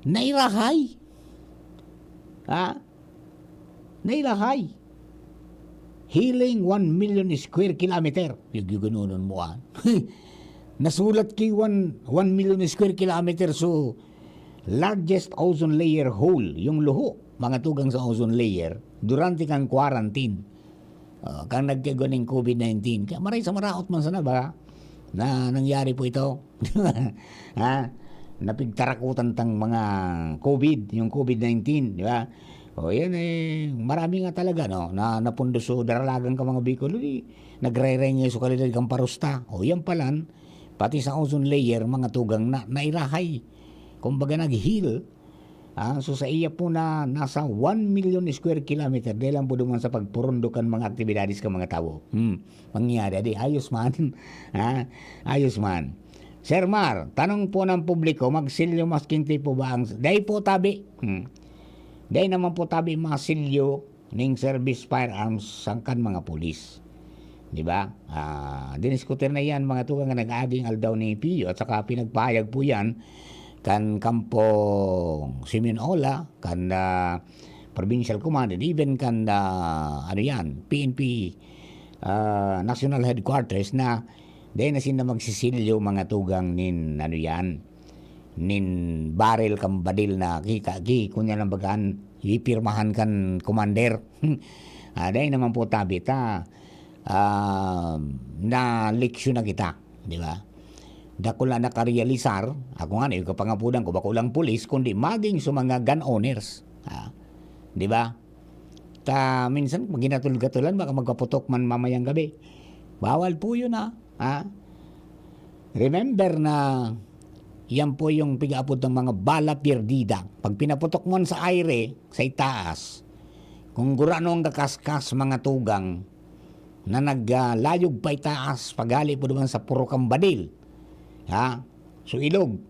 nairahay. Ha? Nairahay. Healing one million square kilometer. Yung ganonon mo, ah. Nasulat ki one, one million square kilometer. So, largest ozone layer hole, yung luho, mga tugang sa ozone layer, durante kang quarantine. Ah, kang nagkaigwa ning covid nineteen. Kaya maray sa maraot man sana ba na nangyari po ito. Ha? Napigtarakutan tang mga covid, yung covid nineteen, di ba? O, yan eh, marami nga talaga, no, na napundo so daralagan ka mga Bicol, di, nagre-rengge so kalidad kang parusta. O, yan palan, pati sa ozone layer, mga tugang na, nairahay. Kumbaga, nag-heal. Ah, so sa iya po na nasa one million square kilometer, dahil lang po duman sa pagpurundo kan mga aktibidades kan mga tawo. Hmm, mangyayari, di, ayos man. Ha? Ayos man. Sir Mar, tanong po ng publiko, magsilyo masking tipo ba ang, dai po tabi. Hmm. Dai naman po tabi masilyo ning service firearms sangkan mga pulis. Di ba? Ah, diniskutir na yan, mga tugang, na nag-aging aldaw ni Pio at saka pinagpahayag po yan kan kampong Simeon Ola, kan, ah, Provincial Command, and even kan, ah, ano yan, P N P, ah, National Headquarters na dahil na sila magsisilyo, mga tugang, nin, ano yan, nin baril kan badil na ki, ka, ki, kunya lang bagaan, ipirmahan kan commander. Ah, dai naman po tabi ta, ah, na leksyon na kita, di ba? Dakula na karealisar, ako nga, yung kapangapudan ko, bako lang pulis, kundi maging sa mga gun owners. Ah, di ba? Ta, minsan, pag ginatol-gatolan, baka magkaputok man mamayang gabi. Bawal po yun, ah. Ah? Remember na yan po yung pigaapod ng mga bala perdida. Pag pinaputok mo sa aire, sa itaas, kung gurano ang kakaskas, mga tugang, na naglayog pa itaas, paghali po naman sa purukang badil. Ha? So, ilog.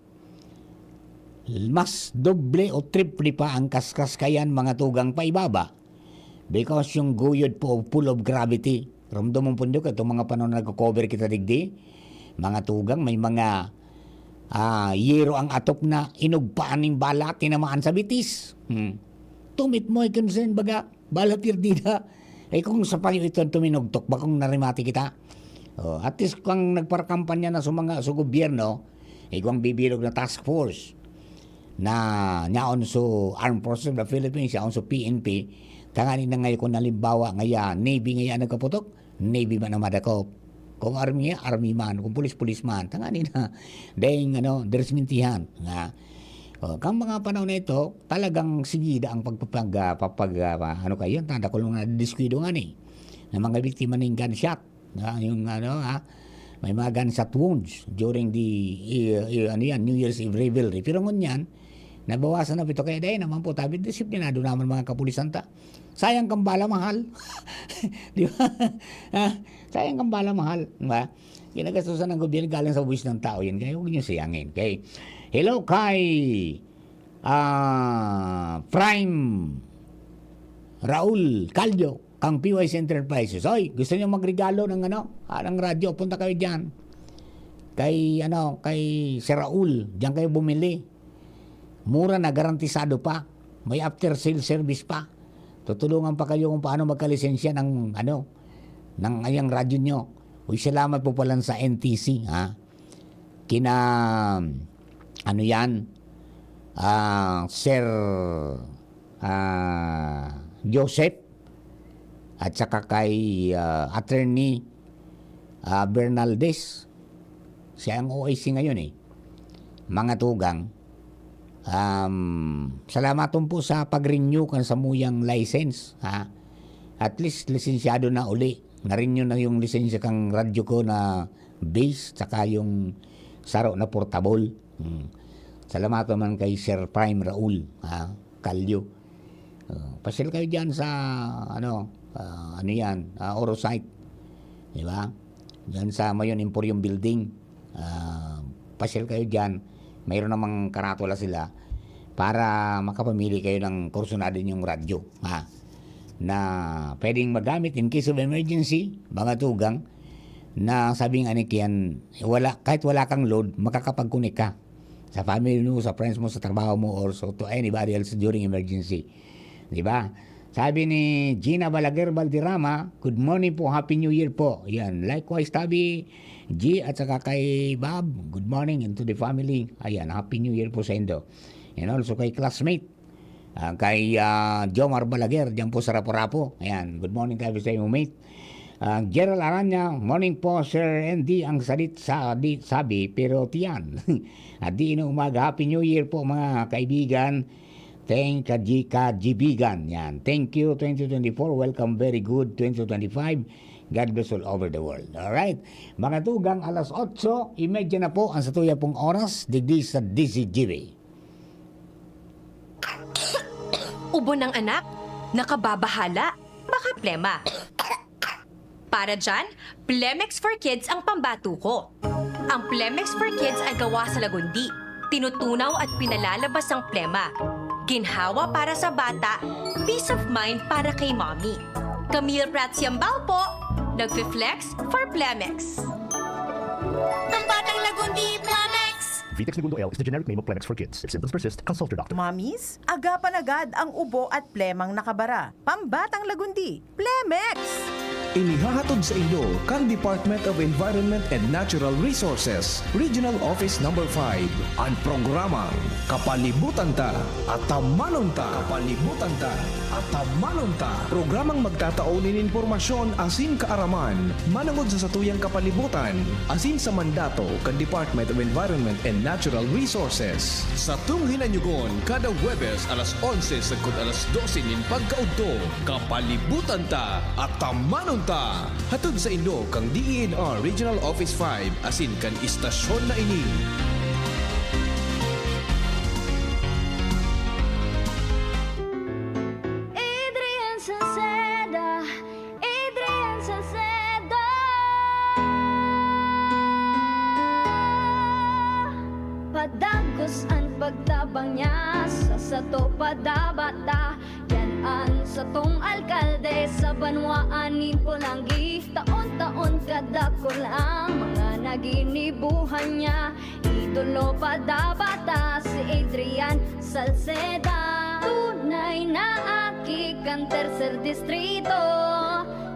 Mas doble o triple pa ang kaskas kayan, mga tugang, paibaba. Because yung guyod po, pull of gravity. Ramdam mo po, Dok, itong mga panahon na nagko-cover kita digdi, mga tugang, may mga, ah, yero ang atop na inugpaan ning bala, tinamaan sa bitis. Hmm. Tumit mo, ikinsin, baga, bala perdida. Eh, kung sa payo ito ang tuminugtok, bakong narimati kita? Oh, at least kung nagparakampanya na sa mga, sa gobyerno, igwang bibilog na task force na nyaon sa Armed Forces of the Philippines, yaon sa P N P, tangani na ngayon kung halimbawa ngaya, Navy ngaya nagkaputok, Navy man ang madakop. Kung Army, Army man. Kung pulis, pulis man. Tangani na. Dahil, ano, dirismintihan. Nga. O, kang mga panahon na ito, talagang sigida ang pagpapag-, ah, papag-, ah, ano kayo, tanda ko lang na diskwido nga ni, na mga biktima ng gunshot. Ah, yung ano, ah, may mga gunshot wounds during the, eh, eh, ano yan, New Year's Eve revelry. Pero ngunyan, nabawasan na ito. Kaya dahil naman po, tabi, disiplinado naman mga kapulisan ta. Sayang kang bala, mahal. Di ba? Ah, sayang kang bala, mahal. Di ba? Ginagastusan ng gobyerno galing sa buwis ng tao yan. Kaya huwag niyo sayangin. Okay. Hello kay, ah, Prime Raul Caldo, kang P Y C Enterprises. Oy, gusto niyo magregalo ng ano, ah, ng radyo, punta kayo diyan. Kay, ano, kay Sir Raul, diyan kayo bumili. Mura na, garantisado pa. May after sale service pa. Tutulungan pa kayo kung paano magkalisensya ng, ano, ng ayang radyo nyo. Uy, salamat po pala sa N T C, ha? Kina, ano yan? Ah, Sir, ah, Joseph at saka kay, ah, Attorney, ah, Bernaldez. Siya ang O I C ngayon, eh. Mga tugang, um, salamaton po sa pag-renew kan samuyang license, ha? At least, lisensyado na uli. Na-renew na yung lisensya kang radyo ko na base, tsaka yung saro na portable. Hmm. Salamaton man kay Sir Prime Raul, ha? Calio. Oh, pasyal kayo diyan sa, ano, ah, ano yan, ah, Orosite. Di ba? Diyan sa Mayon Emporium Building. Ah, pasyal kayo diyan. Mayroon namang karatula sila para makapamili kayo ng kursunado niyong radyo, ha? Na pwedeng magamit in case of emergency, mga tugang, na sabing ani kiyan, wala, kahit wala kang load, makakapag-connect ka sa family mo, sa friends mo, sa trabaho mo, or so, to anybody else during emergency. Di ba? Sabi ni Gina Balaguer Valderrama, "Good morning po, Happy New Year po." Yan. Likewise, Tabi G at saka kay Bob, "Good morning and to the family." Ayan, Happy New Year po sa indo. And also kay classmate, ah, kay, ah, Jomar Balaguer, diyan po sa Rapu-Rapu. Ayan, good morning tayo sa iyo, mate. Ah, Gerald Aranya, "Morning po, Sir Andy, ang salit sa di, sabi, pero tiyan." At di na umaga, Happy New Year po, mga kaibigan. Thank ka, G ka, Jibigan. Yan. Thank you, twenty twenty-four. Welcome, very good, twenty twenty-five. God bless all over the world. Alright. Mga tugang, alas otso y media na po ang satuya pong oras, digdi sa D Z G B. Ubo ng anak, nakababahala, baka plema. Para dyan, Plemex for Kids ang pambato ko. Ang Plemex for Kids ay gawa sa lagundi, tinutunaw at pinalalabas ang plema. Ginhawa para sa bata, peace of mind para kay mommy. Camille Prats Yambao po, nagfi-flex for Plemex. Pambatang lagundi, Plemex! Vitex Negundo L is the generic name of Plemex for Kids. If symptoms persist, consult your doctor. Mommies, agapan agad ang ubo at plemang nakabara. Pambatang lagundi, Plemex! Inihahatod sa indo kan Department of Environment and Natural Resources, Regional Office Number five, an programang Kapalibutan Ta, Atamanon Ta. Kapalibutan Ta, Atamanon Ta. Programang magtatao nin impormasyon asin kaaraman manongod sa satuyang kapalibutan asin sa mandato kan Department of Environment and Natural Resources. Satong hinanyugon kada Huwebes alas onse sagkod alas dose nin pagkaudto. Kapalibutan Ta, Atamanon Ta. Hatod sa indo kan D E N R Regional Office five asin kan istasyon na ini. Adrian Salceda, Adrian Salceda. Padagos an pagtabang niya sa sato, padabata. Yan an satong alkalde sa banwaan nin Polangui. Taon-taon kadakul ang mga naginibuhan niya. Idolo padabata si Adrian Salceda. Tunay na aki kan Tercer Distrito.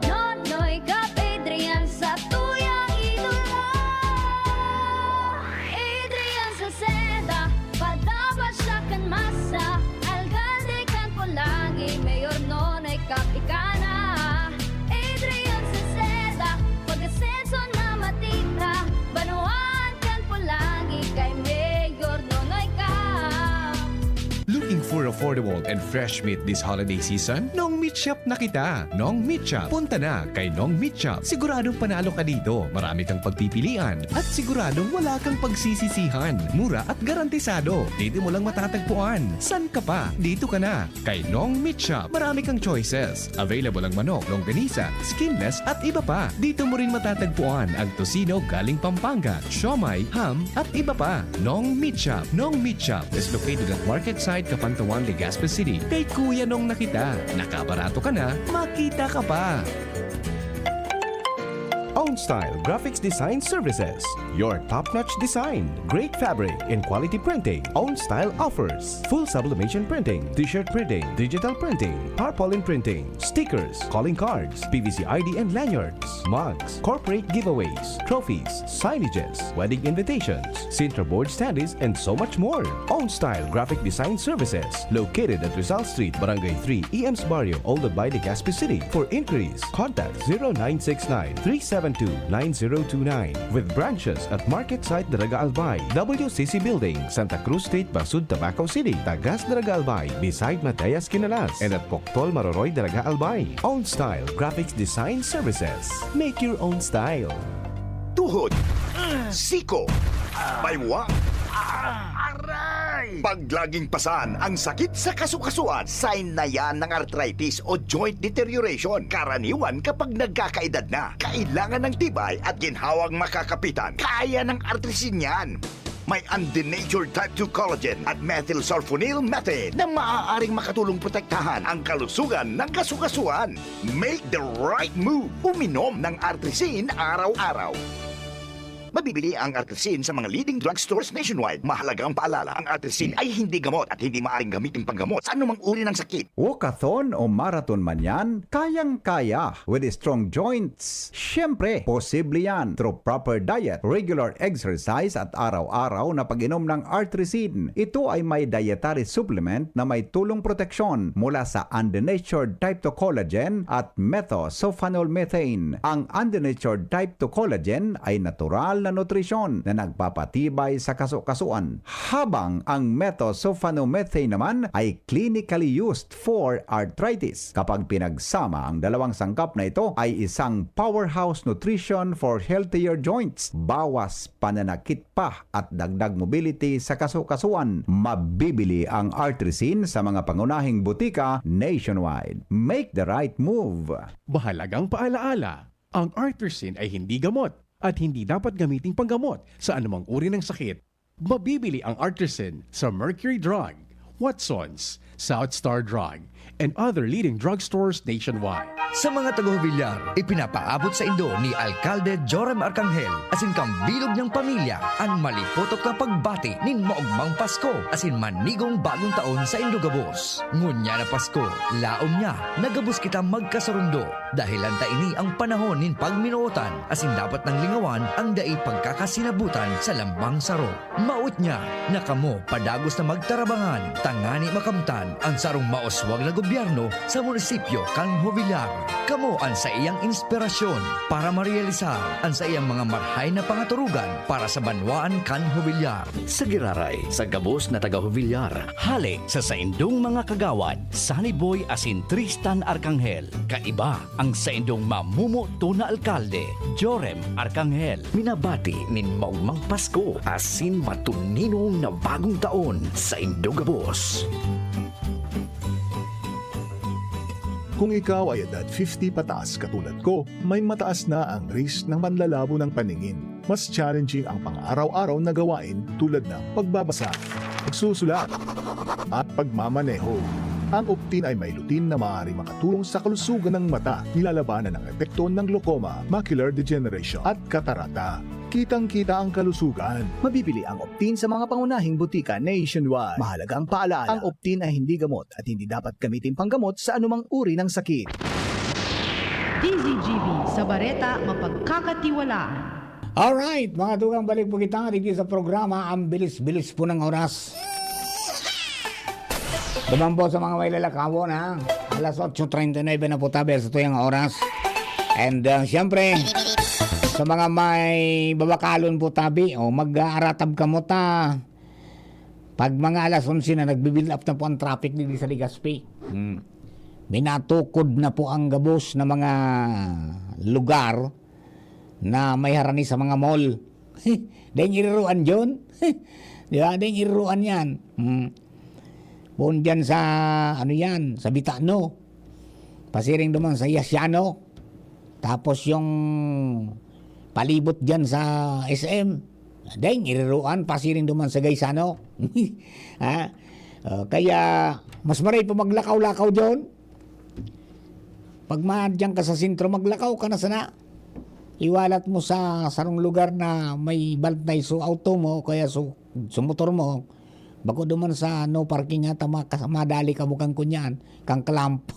Nonoy Kap Adrian, satuyang idolo. Adrian Salceda, padaba siya kan masa. Alkalde kan Polangui, Mayor Nonoy Kap ika na. Adrian Salceda, pag-asenso na matita. Banwaan kan Polangui kay Mayor Nonoy Kap. Looking for affordable and fresh meat this holiday season? Nong Meat Shop na kita. Nong Meat Shop. Punta na kay Nong Meat Shop. Siguradong panalo ka dito. Marami kang pagpipilian at siguradong wala kang pagsisisihan. Mura at garantisado. Dito mo lang matatagpuan. San ka pa? Dito ka na. Kay Nong Meat Shop. Marami kang choices. Available ang manok, longganisa, skinless at iba pa. Dito mo rin matatagpuan ang tocino galing Pampanga, siomai, ham, at iba pa. Nong Meat Shop. Nong Meat Shop is located at Market Site, Capantawan, Legazpi City. Kay Kuya Nong na kita. Nakabarato ka na, makita ka pa. Own Style Graphics Design Services. Your top-notch design, great fabric, and quality printing. Own Style offers full sublimation printing, t-shirt printing, digital printing, tarpaulin printing, stickers, calling cards, P V C I D and lanyards, mugs, corporate giveaways, trophies, signages, wedding invitations, Sintra board standees, and so much more. Own Style Graphic Design Services, located at Rizal Street, Barangay three, E M's Barrio, Old Albay, Legazpi City. For inquiries, contact zero nine six nine, three seven two, nine zero two nine. With branches at Market Site Daraga Albay, W C C Building, Santa Cruz Street, Basud, Tabaco City, Tagas Daraga Albay, beside Mateas Quinalas, and at Poctol Maroroy Daraga Albay. Own Style Graphics Design Services. Make your own style. Tuhod, siko, baywa, aray! Pag laging pasan ang sakit sa kasukasuan, sign na yan ng arthritis o joint deterioration. Karaniwan kapag nagkakaedad na, kailangan ng tibay at ginhawang makakapitan. Kaya ng Artrisin yan. May undenatured type two collagen at methylsulfonyl methane na maaaring makatulong protektahan ang kalusugan ng kasukasuan. Make the right move. Uminom ng Artrisin araw-araw. Mabibili ang Artrisin sa mga leading drugstores nationwide. Mahalagang paalala, ang Artrisin ay hindi gamot at hindi maaaring gamitin panggamot sa anumang uri ng sakit. Walkathon o marathon man yan, kayang-kaya with strong joints. Siyempre, posible yan through proper diet, regular exercise at araw-araw na pag-inom ng Artrisin. Ito ay may dietary supplement na may tulong proteksyon mula sa undenatured type two collagen at methylsulfonyl methane. Ang undenatured type two collagen ay natural na nutrisyon na nagpapatibay sa kasukasuan, habang ang methylsulfonyl methane naman ay clinically used for arthritis. Kapag pinagsama, ang dalawang sangkap na ito ay isang powerhouse nutrition for healthier joints. Bawas pananakit pa at dagdag mobility sa kasukasuan. Mabibili ang Artrisin sa mga pangunahing butika nationwide. Make the right move. Mahalagang paalaala, ang Artrisin ay hindi gamot at hindi dapat gamiting panggamot sa anumang uri ng sakit. Mabibili ang Artrisin sa Mercury Drug, Watson's, South Star Drug, and other leading drugstores nationwide. Sa mga taga-Jovellar, ipinapaabot sa indo ni Alkalde Joram Arcangel asin kan bilog niyang pamilya an malipotok na pagbati nin maogmang Pasko asin manigong bagong taon sa indo gabos. Ngunyan na Pasko, laom niya na gabos kita magkasurundo, dahelan ta ini ang panahon nin pagminootan asin dapat nang lingawan ang dai pagkakasinabutan sa lambang saro. Maot niya na kamo padagos na magtarabangan tangani makamtan an sarong mauswag na gobyerno sa munisipyo kan Jovellar. Kamo an saiyang inspirasyon para marealisar an saiyang mga marhay na pangaturugan para sa banwaan kan Jovellar. Sa giraray, sa gabos na taga-Jovellar, hale sa saindong mga kagawad, Sunny Boy asin Tristan Arcangel, kaiba ang saindong mamumoto na alkalde, Joram Arcangel. Minabati nin maogmang Pasko asin matuninong na bagong taon saindo gabos. Kung ikaw ay edad fifty pataas katulad ko, may mataas na ang risk ng panlalabo ng paningin. Mas challenging ang pang-araw-araw na gawain tulad ng pagbabasa, pagsusulat, at pagmamaneho. Ang Optin ay may lutein na maaaring makatulong sa kalusugan ng mata, nilalabanan ang epekto ng glaucoma, macular degeneration, at katarata. Kitang-kita ang kalusugan. Mabibili ang Optin sa mga pangunahing butika nationwide. Mahalagang paalala, ang Optin ay hindi gamot at hindi dapat gamitin panggamot sa anumang uri ng sakit. D Z G B, sa Bareta, mapagkakatiwalaan. Alright, mga tugang, balik po kita digdi sa programa. Ang bilis-bilis po ng oras. Duman po sa mga may lalakawon, ha? Alas otso treinta y nueve na po tabi sa tuyang oras. And, uh, siyempre, sa mga may babakalon po tabi, o mag-aaratab kamo ta. Pag mga alas onse na, nagbi-build up na po ang traffic digdi sa Legazpi. Hmm. Minatukod na po ang gabos na mga lugar na may harani sa mga mall. Dahil iriruan yun. Di ba? Dahil iriruan yan. Hmm. Poon dyan sa, ano yan, sa Bitano. Pasiring duman sa Yasiano. Tapos yung palibot dyan sa S M. Deng, iriruan, pasiring duman sa Gaisano. Ha? Ah, kaya, mas maray pa maglakaw-lakaw dyan. Pag madyan ka sa sentro, maglakaw ka na sana. Iwalat mo sa sarong lugar na may bantay so auto mo o kaya so, so motor mo, bako duman sa no parking nga ta maka-, madali ka mo kan kunyan, kang clamp.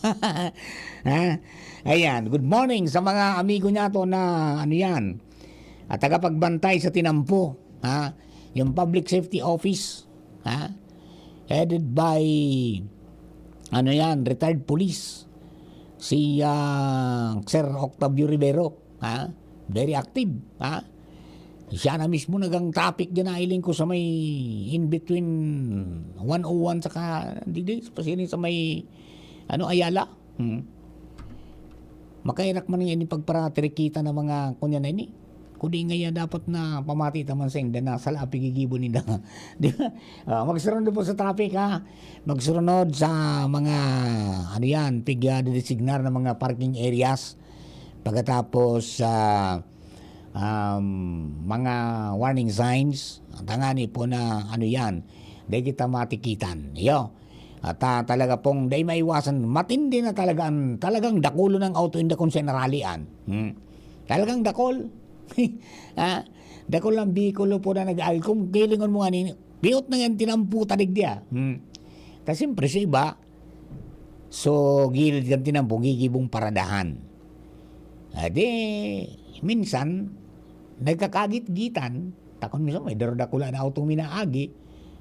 Ha? Ayan, good morning sa mga amigo niya to na ano yan, at tagapagbantay sa tinampo, ha? Yung Public Safety Office, ha? Headed by, ano yan, retired police, si, ah, Sir Octavio Rivero, ha? Very active, ha? Siya na mismo nagang traffic dyan, nailing ko sa may in between one oh one saka, di, di, sa, sa may, ano, Ayala. Hmm. Makairak man nga ini pagparatirikita ng mga kunya na ini. Kung di nga yan dapat na pamati ta man sa inda na sala pigigibo ninda. Di ba? Ah, magsurunod po sa traffic, ha? Magsurunod sa mga, ano yan, pig-, ah, didesignar na mga parking areas. Pagkatapos, ah, um, mga warning signs, tangani po na ano yan, dai kita matikitan. Iyo. At, ah, talaga pong dai maiwasan, matindi na talaga ang, talagang dakulon ang auto inda kung sa naralian. Hmm. Talagang dakol. Ah, dakol ang bikulo po na nag-, ay, kung kilingon mo nga ni, biyot na yan, tinampo ta digdi, ah. Hmm. Ta siyempre, sa iba, so, gilid kan tinampo, gigibong paradahan. Adi, minsan, nagkakagit-gitan, takon minsan may daradakula na auto minaagi,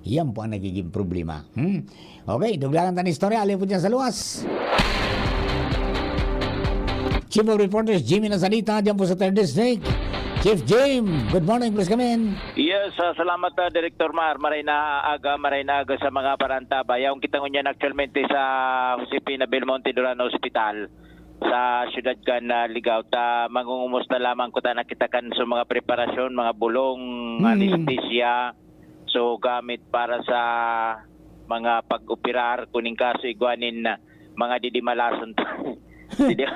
yan po ang nagiging problema. Hmm? Okay, duglagan ta na istorya, alipod dyan sa luwas. Chief of Reporters, Jimmy Nasalita, dyan po sa Third District. Chief Jim, good morning, please come in. Yes, ah, salamat, ah, Director Mar. Maray na aga, maray na aga sa mga parantabay. Yaon kita ngunyan actualmente sa Josefina Belmonte Duran Hospital sa siyudad kan, ah, Ligao. Ta, mangungumusta lamang kuta na kita kan sa mga preparasyon, mga bulong, Hmm. anesthesia, so gamit para sa mga pag-operar, kuning kaso igwa nin, ah, mga didimalason ta. Didi-,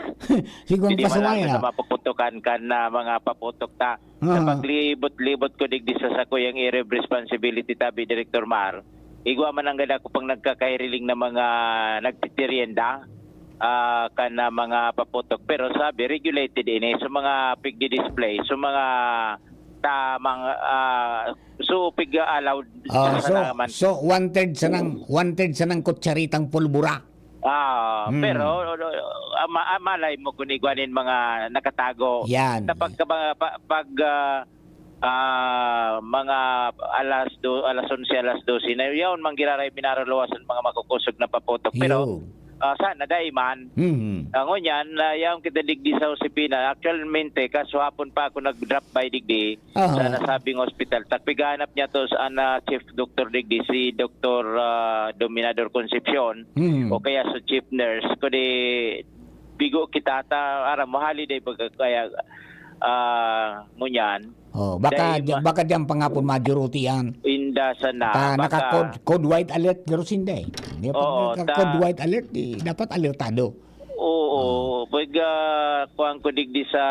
Siguro didimalason kasaway, sa ah. Mapuputukan kan, ah, mga paputok ta. Sa Aha. paglibot-libot ko digdi sa sakuyang area of responsibility tabi, Director Mar, igwa man ang gada ko pang nagkakahiriling na mga nagtitirienda, ah, kan, ah, mga paputok. Pero sabi, regulated ini. So, mga pigdi-display. So, mga tamang, ah, so, pig-allowed Ah, sa so, naman. So, one-third sanang, one-third sanang kutsaritang pulbura. Ah, Hmm. pero, ah, ma-, ah, malay mo kung igwa nin mga nakatago. Yan. Sa pagka-, mga pa-, pag, ah, ah, mga alas do-, alas onse, alas dose na, yaon man giraray minaraluwas ang mga makukusog na paputok. Pero, Iyo. ah, sana dai man. Mhm. Ah, ngunyan, ah, yaon kita digdi sa Josefina. Actualmente, kasuhapon pa ako nag-drop by digdi. Aha. Sa nasabing ospital. Ta pighanap niya to sa, ah, chief doctor digdi, si Doktor, ah, Dominador Concepcion, Hmm. o kaya sa chief nurse. Kundi bigo kita ta, aram mo, holiday baga kaya, ah, ngunyan. Oh, baka Dahil di-, ma- baka diyan pa nga po maduruti yan. Inda sana, Ta, baka naka-code, code white alert, garo sinda eh. Di pa Oo, naka-code ta- white alert, di, dapat alertado. Oo, Oh. pag, ah, kuwan ko digdi sa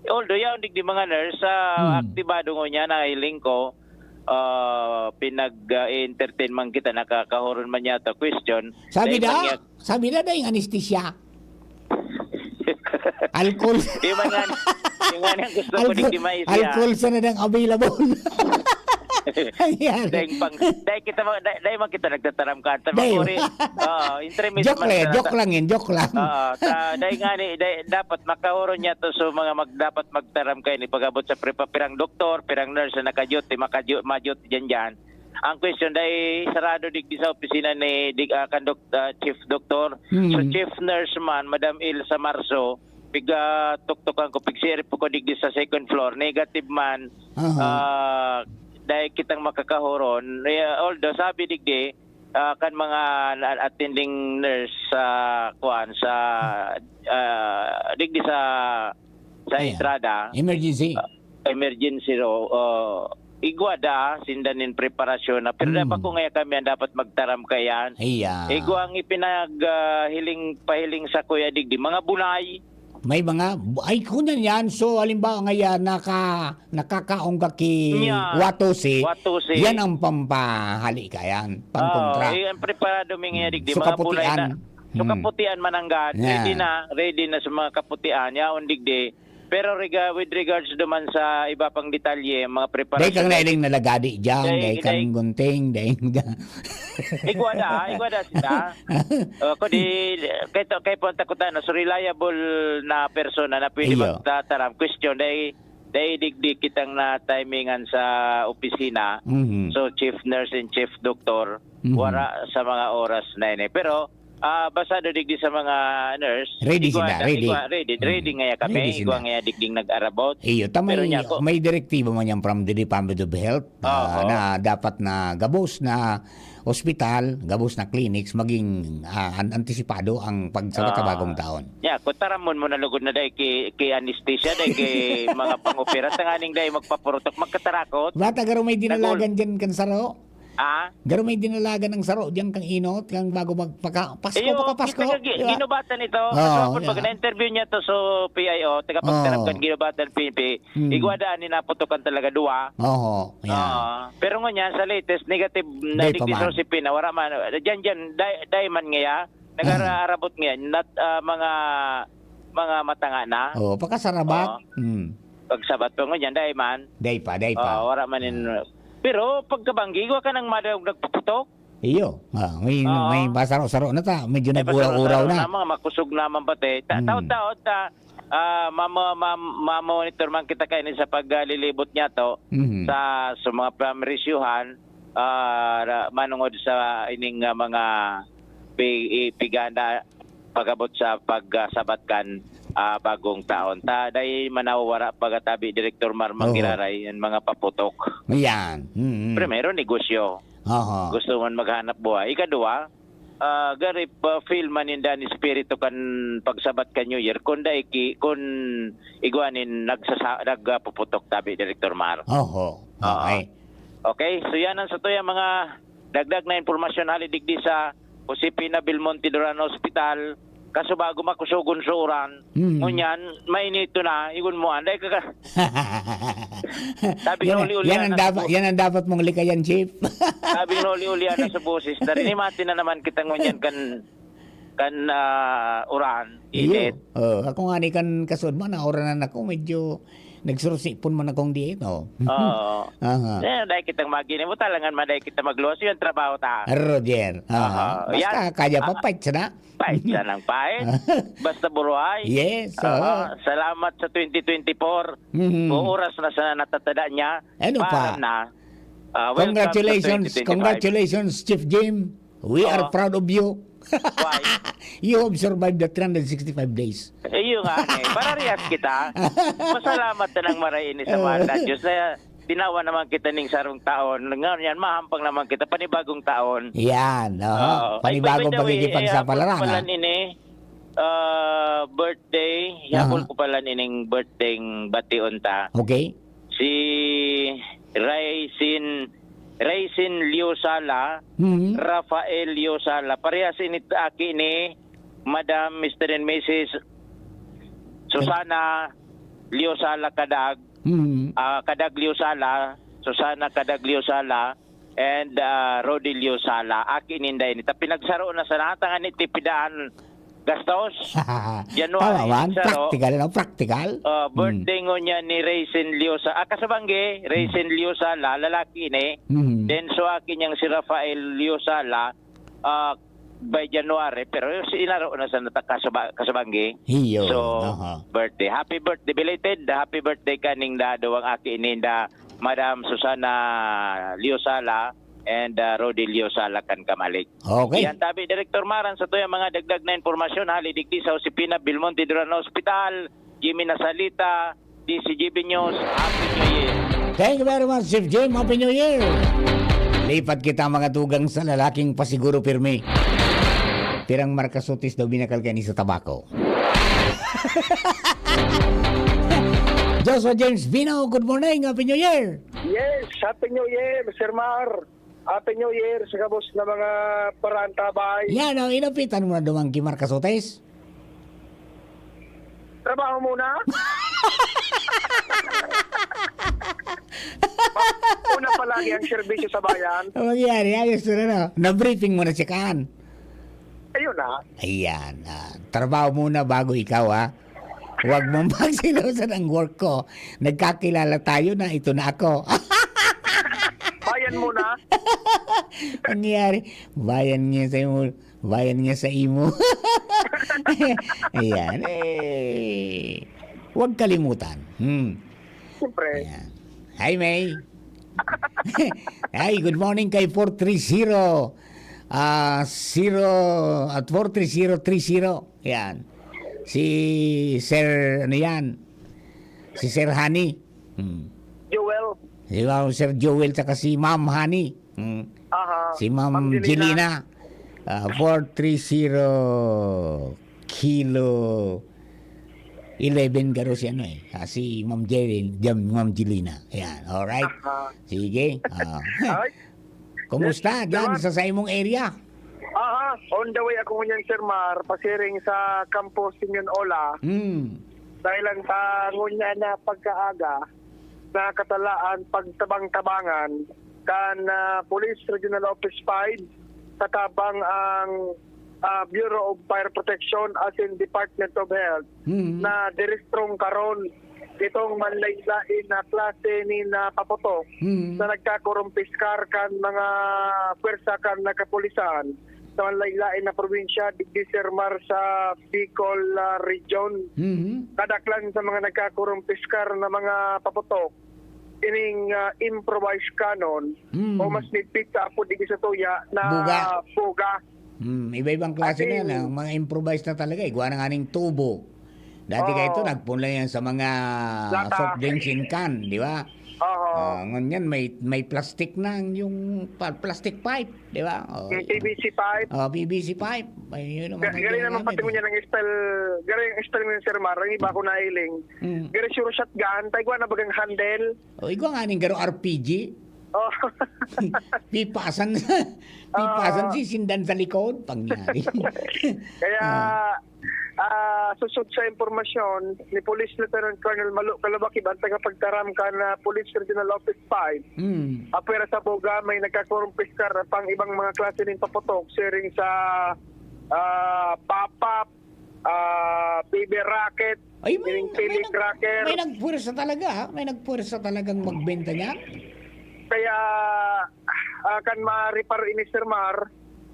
Although yaon digdi mga nurse, ah, Hmm. aktibado ngunyan, nahiling ko, ah, pinag, ah, entertain man kita, nakakahuron man yata question. Sabi Dahil da, man nga sabi da, dahil anesthesia. Alcohol. Di man nga, di man nga gusto ko Alcohol, digdi maisya. Alcohol sa na dang available. Nangyari. Dahil pang, dahil kita ma-, dahil, dahil man kita nagtataram ka. Dahil. Pag-uri, oo, intermission Joke man lang, sa joke lang yun, joke lang. Oo, ta-, dahil nga ni, dahil dapat makahuron niya to, so mga mag-, dapat magtaram kayo ni pag-abot sa prepa, pirang doktor, pirang nurse na naka-duty, maka-du-, ma-duty dyan dyan. Ang question, dahil sarado digdi sa opisina ni, dig-, ah, kan dok-, ah, chief doctor. So, Mm. chief nurse man, Madam Ilsa Marso, piga tuktukan ko, pig-C R po ko digdi sa second floor, negative man, Aha. ah, dahil kitang makakahuron. Eh, although sabi digdi, ah, kan mga na-, attending nurse sa, kuwan, sa, ah, digdi sa, sa Ayan. entrada, Emergency. ah, emergency ro-, ah, igwa da, sinda nin preparasyon na, pero Hmm. dapat ko ngaya kami ang dapat magtaram kayan. Iya. Igwa ang ipinag, ah, hiling, pahiling sa kuya digdi, mga bunay. May mga, ay, kunya yan. So, halimbawa ngayon, naka-, nakakaongga ki Nya. Watusi, Watusi. Yan ang pampahali ka yan, pangkontra. Oo, eh, ang preparado mi ngayon, Hmm. digdi, So, mga kaputian. bulay na, so, Hmm. kaputian mananggad, Yeah. ready na, ready na sa mga kaputian, yaon digdi, Pero rega-, with regards duman sa iba pang detalye, mga preparasyon, dai kang nailing nalagadi diyan, dai, dai kang dai gunting, dai ka- Igwa da, igwa da sila. O, kundi, kay to, kay po ang takutan, no, so reliable na persona na pwede magtataram, question, dai, dai digdi kitang na timingan sa opisina. Mhm. So, chief nurse and chief doctor, Mhm. wara sa mga oras na ini. Pero, ah, basado digdi sa mga nurse, ready igwa sila, da, ready. Igwa, ready, Mm. ready ngaya kami, ready sila. Igwa ngaya digding nag-arabot. Iyo, ta may, pero niya ako may direktiba man yan from the Department of Health, ah, Oo. na dapat na gabos na ospital, gabos na clinics, maging, ah, an-, antisipado ang pagsabat sa Oo. bagong taon. Ya, kung taramon mo na lugod na dai ki, ki anesthesia, dai ki mga pang-opera, tanganing dai magpapurutok, magkatarakot. Bata, garo may dinalagan Nagul- dyan kan saro? Ah? Garo may dinalagan ang saro diyan kang inot, kang bago magpaka-, Pasko, Iyo, paka-Pasko, kita nga gi-, di ba? Ginubatan ito. Oo, Kahapon, pag yeah. na-interview niya to sa P I O, tagapagtarap Oo. kan ginubatan P N P, Hmm. igwa daan ni naputukan talaga, duwa. Oo, yeah. Oo. Pero ngunyan, sa latest, negative na Dai pa digdi sa man. Josepina, wara man. Diyan, diyan, dai, dai man ngaya. Nag-ara-, Ah. arabot ngayon, nat-, ah, mga, mga matanga na. Oo, pakasarabat. Oo. Hmm. Pagsabat pa ngunyan, dai man. Dai pa, dai pa. Oo, wara man in-, Ah. pero pagkabanggi, igwa ka nang madayog nagpuputok. Iyo. Ah, may, Oo. may pasaro-saro na ta. Medyo May nag-uraw-uraw pasaro-saro na. na, mga makusog naman pati. Ta-, Hmm. taon-taon ta, ah, mamo-, mam-, mamonitor man kita kaini sa paglilibot niya to Mhm. sa, sa mga pamirisyuhan, ah, ra-, manungod sa ining, ah, mga pi-, i-, pigana pag-abot sa pagsabat kan, ah, bagong taon. Ta, dai manawawara pagatabi, Direktor Mar, Oho. Manggiraray, yan mga paputok. Yan. Mm. Primero, negosyo. Oho. Gusto man maghanap buhay. Ikaduwa, ah, gari pa feel man ninda an espiritu kan pagsabat kan New Year, kun dai ki-, kun igwa nin nagsasa-, nagpuputok tabi, Direktor Mar. Oho. Oo. Okay. Okay, so yan ang satuyang mga dagdag na impormasyon hali digdi sa Josefina Belmonte Duran Hospital. Kaso bago makusogon sa uran, Mm. ngunyan, mainito na, igon mo, anday ka ka. Sabi Yan, ni Oli Oli yan ang Ana dapat, sa yan ang dapat mong likayan, Chief. Sabi ni Oli Oli Ana sa boses, narinimati na naman kita ngunyan kan, kan, ah, uran, Iyo. init. Oh, ako nga ni kan kasud mo, nauranan ako, medyo nagsursipon man akong diin, oh. Oo. Aha. Eh, dahil kitang magini mo, talangan man dahil kita magluwas, yung trabaho ta. Roger. Aha. Aha. Basta Yan. kaya pa, Ah. fight sana. Pait siya ng pait. Basta buruhay. Yes, Oo. oo. Salamat sa twenty twenty-four. Mhm. O, oras na sana natatada niya. Ano Para pa? na. Ah, welcome to Congratulations, twenty twenty-five. Congratulations, Chief Jim. We are Oo. proud of you. Why? You have survived the three hundred sixty-five days. Eh, yun nga, eh. Pararehas kita. Pasalamat na ng maray ini sa mahal na Diyos na tinawan naman kita ning sarong taon. Ngayon yan, mahampang naman kita, panibagong taon. Yan, oo. Oo. Ay, Panibagong by the way, pagiging eh, pagsapalaran, hapon pala ah. nini, ah, birthday, Aha. hapon ko pala nining birthday bation ta. Okay. Si Raisin, Raisin Liosala, Mhm. Rafael Liosala. Parehas ini aki ni Madam, Mister and Missus Susana Liosala Kadag. Mhm. Ah, Kadag Liosala, Susana Kadag Liosala, and, ah, Rodilio Sala. Aki ninda ini. Ta pinagsaro na sa natangan ni tipidaan gastos. January, Tama man. saro. Practical, no? Practical. Ah, Mm. birthday ngunyan ni Raisin Liosa. Ah, kasabanggi, Raisin Mm. Liosa, la-, lalaki ini. Mm. Then, so, aki niyang si Rafael Liosa, la, ah, by January, pero si inaro na sa nata-, kasaba-, kasabanggi. Iyo. So, Aha. birthday. Happy birthday, belated. Happy birthday kaning da-, duwang aki ninda, Madam Susana Liosala and, ah, Rodilio Sala kan Kamalik. Okay. Yan tabi, Direktor Maran, sa tuyang mga dagdag na impormasyon, hali digdi sa Josefina Belmonte Duran Hospital, Jimmy Nasalita, D C G B News, Happy New Year. Thank you very much, Chief Jim. Happy New Year! Lipat kita, mga tugang, sa lalaking pasiguro pirmi. Pirang markasotis daw binakal kaini sa tabako. Joshua James Bino, good morning, Happy New Year! Yes, Happy New Year, Sir Mar. Happy New Year sa gabos na mga parantabay. Yan, oh, inapitan mo na duman ki Marcas Otis? Trabaho muna. Una pa lagi ang serbisyo sa bayan. Ang mangyari, ayos na, no? Na-briefing mo na siya, kan? Ayun na. Ayan, ah, trabaho muna bago ikaw, ha? Huwag mong pagselosan ang work ko. Nagkakilala tayo na ito na ako. Bayan mo na. Nangyari, bayan niya sa imo. Bayan niya sa imo. Ayan. Eh, huwag kalimutan. Hmm. Siyempre. Ayan. Hi, May. Hi, good morning kay four three zero, ah, zero at four three zero three zero. Yan. Si Sir, ano yan? Si Sir Honey. Hmm. Joel. Si Ma'am Sir Joel tsaka si Ma'am Honey. Hmm. Aha. Si Ma'am Ma'am Jelena. Jelena. Ah, four three zero kilo eleven garo si ano eh. Ah, si Ma'am Jelena, Ma'am Jelena. Yan, alright? Aha. Sige. Ah. Ay. Kumusta Yes, dyan Sir Mar. sa, sa imong area? Aha, on the way ako ngunyan, Sir Mar, pasiring sa Campo Simeon Ola. Hmm. Dahil lang sa ngunyan na pagkaaga, nakatalaan pagtabang-tabangan kan, ah, Police Regional Office five sa tabang ang, ah, Bureau of Fire Protection as in Department of Health Hmm. na direstrong karon itong manlain-lain na klase ni na paputok Hmm. na nagkakurumpiskar kan mga pwersa kan nagkapulisan sa manlain-lain na probinsya, digdi Sir Mar sa Bicol, ah, region. Mhm. Kadaklan sa mga nagkakurumpiskar na mga paputok, ining, ah, improvised cannon Hmm. o mas migpit sa apod digdi sa tuya na Buga. buga. Hmm, iba-ibang klase na yan, Ating ah. Mga improvised na talaga, eh. Gawa na nga ning tubo. Dati Oo. kayo ito, nagpon lang yan sa mga Lata. soft drinks in can, di ba? Oo. Ah, ngunyan, may, may plastic na yung pa-, plastic pipe, di ba? Oh, Yung P V C pipe. Oh, P V C pipe. Ay, yun ang Ga-, mga galing naman ginagamit, pati mo eh. niya ng style, galing ang style mo yun, Sir Mar. Ang iba ko nahiling. Mm. Galing sure shotgun, tayo na bagang handle. Oh, igwa nga ning garo R P G. Oh. Pipasan. Pipasan, Ah. sisindan sa likod. Pangyari. Kaya, Ah. ah, susod sa impormasyon ni Police Lieutenant Colonel Malo Kalabakib, ang tagapagtaram kan, ah, Police Regional Office five, Hmm. apwera sa Boga, may nagkakurumpiskar pang ibang mga klase nin paputok, siring sa, ah, papap, ah, baby rocket, Ay, may, siring may pili nag-, cracker. may nagpuwersa talaga, ha? May nagpuwersa talagang magbenta niyan? Kaya, ah, kan ma-repar ini, Sir Mar,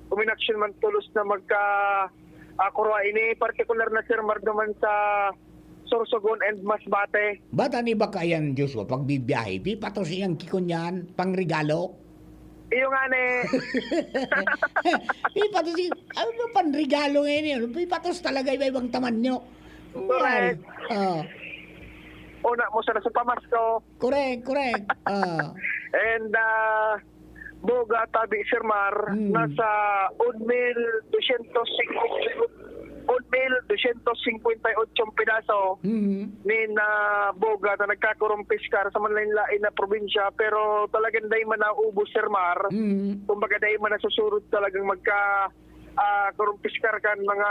uminaksyon man tolos na magka, ah, kurwa ini, partikular na, Sir Mar, duman sa Sorsogon and Masbate. Ba't ani ba kayan, Joshua, pagbibiyahe, pipatos iyang kikon yan, pangregalo? Iyo nga ni. Pipatos i-, ano ba, panregalo ngayon yun? Pipatos talaga iba-ibang tamanyo. Correct. Yan. Oh. Una mo sana sa pamasko. Correct, correct. Ah. And, ah, Boga, tabi, Sir Mar, Hmm. nasa un mil dosyentos singkwenta, un mil dosyentos singkwenta y ocho piraso Hmm. nin, ah, boga na nagkakurumpiskar sa manlain-lain na probinsya, pero talagang dai man naubos, Sir Mar. Hmm. Kumbaga, dai man nasusurod talagang magka, ah, kurumpiskar kan mga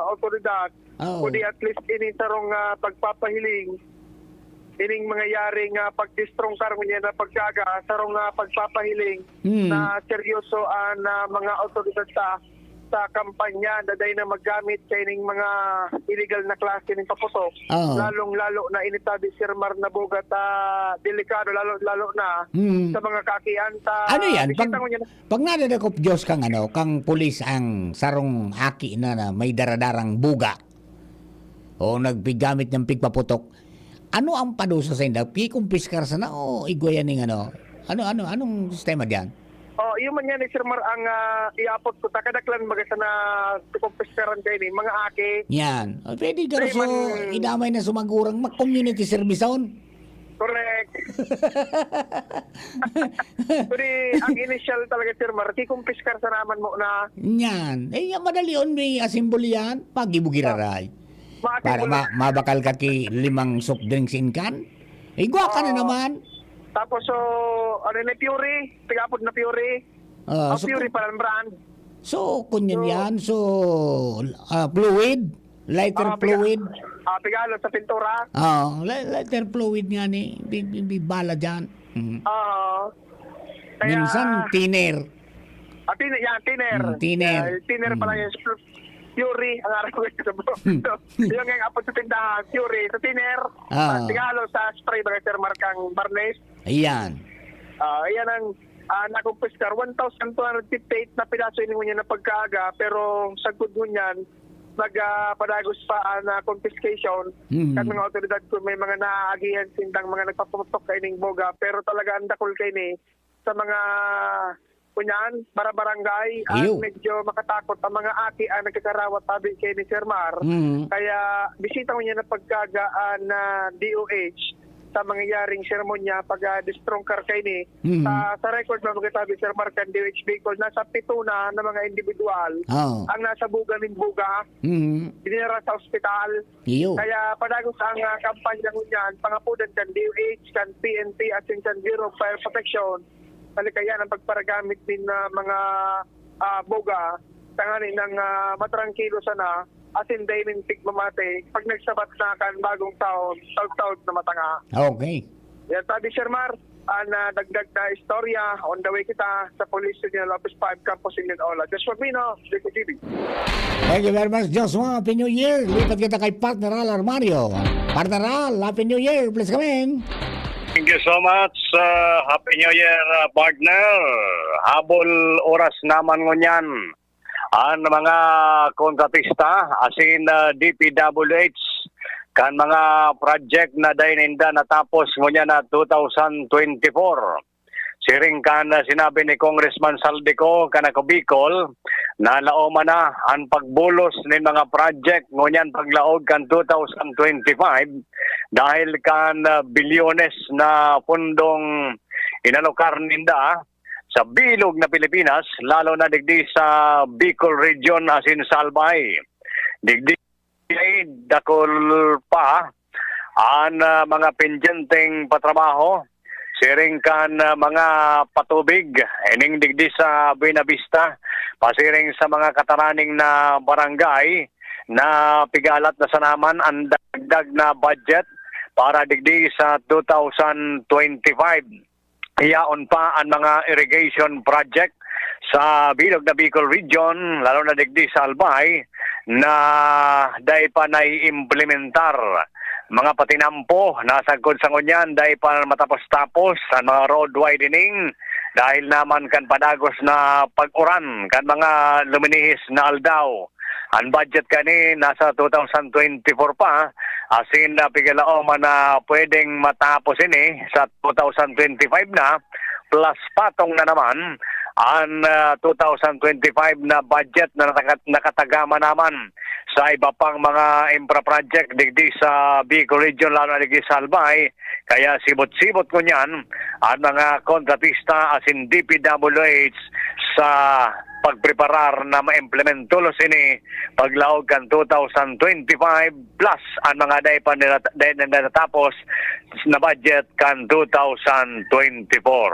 awtoridad. Oo. Kundi at least ini sarong, ah, pagpapahiling, ining mangyayari nga pagdistrong karong niya na pagkaga, sarong, ah, pagpapahiling Hmm. na seryoso ang, ah, mga awtoridad sa, sa kampanya na dai na maggamit sa ining mga illegal na klase ning paputok. Oo. Lalong-lalo na ini tabi, Sir Mar, na boga ta delikado, lalo-lalo na Hmm. sa mga kakian ta Ano yan? Pag, bisita mo niya na pag nadadakop Diyos kang ano, kang pulis ang sarong aki na, na may daradarang buga, o nagpigamit ng pigpaputok, ano ang padusa sa inda? Kikumpiskar sana o igwa yan ning ano? Ano, ano, anong sistema diyan? Oh, iyo man yan, eh, Sir Mar, ang, ah, iapot ko, ta kadaklan baga sana kikumpiskaran kayo ni, mga aki. Yan. O, pwede Dahil garo so, man idamay na sumagurang mag-community service on. Correct. Kundi ang initial talaga, Sir Mar, kikumpiskar sa naman mo na. Yan. Eh, yan, madali on may asimbol yan. Pag-ibugi raray. Mga Para asimbol. ma-, mabakal ka ki limang soft drinks in can. Igwa ka na Oo. naman. Tapos, so, ano na, Fury? Pigapod na Fury? Ah, Ah, so, Fury kun-, pala ang brand. so, kun yun So, yan, so, ah, fluid, lighter ah, piga-, fluid. ah, pigalo sa pintura. Ah, li-, lighter fluid nga ni, bi-, bi-, bi-, bala dyan. Mm. Oo. Kaya Minsan, thinner. Ah, thinner, yan, thinner. Mm, thinner. Yan, thinner pala Mm. yung spl-, Fury, ang araw ko sa bro. So, yung nga apod sa tindahan, Fury, sa tiner, Ah. ah, Tagalog, sa spray, mga Sir Mark, ang Barnes. Ayan. Ah, yan ang, ah, nakumpiskar. One thousand two hundred fifty-eight na piraso ini ngunyan na pagkaaga, pero sagkod ngunyan, nag, ah, padagos pa ang, ah, confiscation. Mhm. Kan mga otoridad, kung may mga naaagihan sindang mga nagpaputok kaining boga, pero talaga ang dakul kaini sa mga, kunyan, barabarangay, at Iyo. medyo makatakot ang mga aki ang nagkakarawat tabi kaini, Sir Mar. Mhm. Kaya, bisita ko niya na pagkagaan na D O H sa mangyayaring seremonya pag, ah, distrongkar kaini. Mhm. Sa, sa record, mga magkatabi, Sir Mark, ang D O H Bicol, nasa pito na, na mga individual Oo. ang nasa buga nin buga, Mhm. dinara sa ospital. Iyo. Kaya padagos ang, ah, kampanya ngunyan, pangapodan kan D O H, kan P N P, asin kan Bureau of Fire Protection. Talikayan ang pagparagamit nin, ah, mga, ah, buga, tanganing, ah, matrangkilo sana, asin dai nin tigmamati, pag nagsabat na kan bagong taon, taud-taud na matanga. Okay. Yan, sabi, Sir Mar, ang, ah, dagdag na istorya, on the way kita sa Police Regional Office five Campus Indian Ola. Joshua Pino, D K T V. Thank you very much, Joshua. Happy New Year. Lipat kita kay Partner Al Armario. Partner Al, Happy New Year. Please come in. Thank you so much. Uh, Happy New Year, uh, partner. Habol oras naman ngunyan. Ang mga kontratista, asin, uh, D P W H, kan mga project na dai ninda natapos ngunyan na two thousand twenty-four. Siring kan, ah, sinabi ni Congressman Saldico kan Ako Bicol, na laoman na an pagbulos nin mga project ngunyan paglaog kan two thousand twenty-five dahil kan, ah, bilyones na pundong inalokar ninda sa bilog na Pilipinas, lalo na digdi sa Bicol Region asin sa Albay. Digdi ay dakul pa an, ah, mga pendyenteng patrabaho, siring kan, ah, mga patubig, ining digdi sa Buenavista, pasiring sa mga kataraning na barangay, na pigalat na sana man an dagdag na budget para digdi sa two thousand twenty-five. Yaon pa an mga irrigation project sa bilog na Bicol Region, lalo na digdi sa Albay, na dai pa naiimplementar. Mga patinampo, nasagkod sa ngunyan, dai pa matapos-tapos an mga road widening dahil naman kan padagos na pag-uran kan mga luminihis na aldaw. An budget kani nasa two thousand twenty-four pa, asin, ah, pigalaom na pwedeng matapos ini sa two thousand twenty-five na, plus patong na naman an, ah, two thousand twenty-five na budget na natakat-, nakatagama naman sa iba pang mga infra project digdi sa Bicol Region, lalo na digdi sa Albay. Kaya sibot-sibot ngunyan an mga kontratista asin D P W H sa pagpreparar na maimplemento tolos ini paglaog kan two thousand twenty-five plus an mga dai pa nila, dai na natapos na budget kan two thousand twenty-four.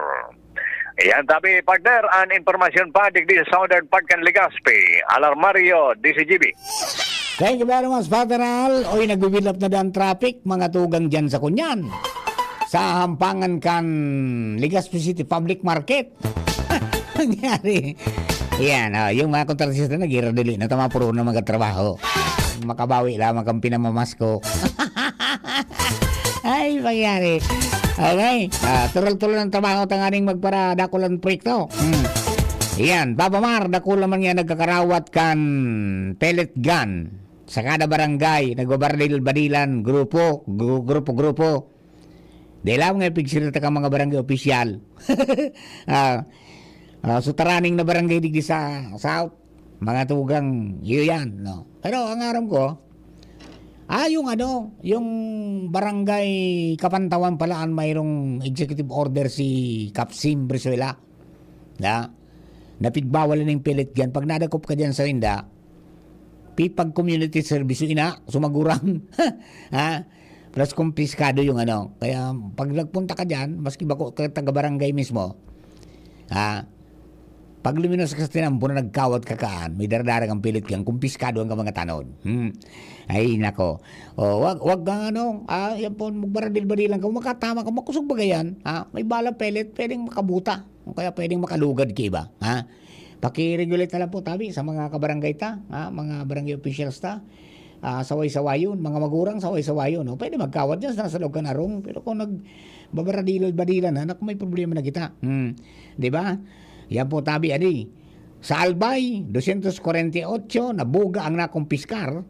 Iyan tabi, partner, an impormasyon pa digdi sa southern part kan Legazpi. Alarmario, D C G B. Thank you very much, Partner Al. Oy, nagbi-build up na dan traffic, mga tugang dyan sa Kunyan. Sa hampangan kan Legazpi City Public Market. Nangyari. Yan, oh, yung mga kontratista naghiradili na tama, puro na magkatrabaho. Makabawi lamang kang pinamamasko. Ay, pangyari. Okay. Ah, tural-tural ang trabaho tanganing magpara dakulang proyekto. Hmm. Yan, Papa Mar, dakula man nga nagkakarawat kan pellet gun. Sa kada barangay, nagbabaril-barilan, grupo, gru-, grupo-grupo. Dai lang nga ipigsirita ka mga barangay opisyal. Ah, ah, so taraning na barangay digdi sa South, mga tugang, iyo yan, no? Pero ang aram ko, ah, yung ano, yung barangay Kapantawan pala ang mayroong executive order si Kapsim Brizuela. Na, napigbawal na yung pellet gun. Pag nadakop ka dyan sa inda, pipag community service yung ina, sumagurang. Ha? Plus kumpiskado yung ano. Kaya pag nagpunta ka dyan, maski bako ka taga-barangay mismo, ha? Pag luminos ka sa tinampo na nagkawat ka kaan, may daradarang ang pellet gun, kumpiskado ang mga tanod. Hmm. Ay, nako. O, wag, wag kang ano, ah, yan po, magbaradil-barilan ka, makatama ka, makusog ba yan? Ha? May bala pellet, pwedeng makabuta. O kaya pwedeng makalugad ka iba. Ha? Paki-regulate na lang po tabi sa mga kabarangay ta, ha, mga barangay officials ta. Ah, saway-sawayon, mga magurang saway-sawayon, no? Pwede magkawat dyan sa nasa loob kan arong, pero kung nagbabaradilal-badilan na, naku, may problema na kita. Hmm. Di ba? Yan po tabi, adi. Sa Albay, dosyentos kwarenta y ocho na buga ang nakumpiskar.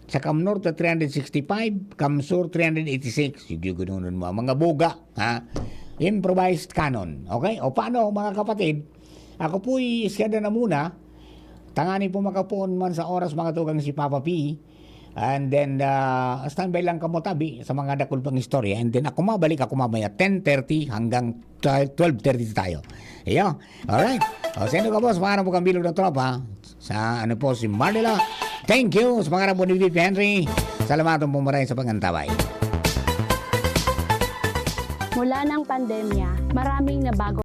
Sa Cam Norte, three hundred sixty-five, Cam Sur, three hundred eighty-six. Sige, ganun mo. Mga buga, ha? Improvised cannon. Okay? O paano, mga kapatid? Ako po'y iskeda na muna. Tangani po makapoon man sa oras, mga tugang, si Papa P. And then, ah, standby lang kamo tabi sa mga dakul pang istorya. And then, ako mabalik ako mamaya, ten thirty hanggang twelve thirty tayo. Iyo. Alright. O, sino ka, boss? Pangarap mo kang bilog na tropa? Sa ano po, si Marnela. Thank you. Sa pangarap mo ni Vivi Henry. Salamat po maray sa pangantabay. Mula ng pandemya, maraming nabago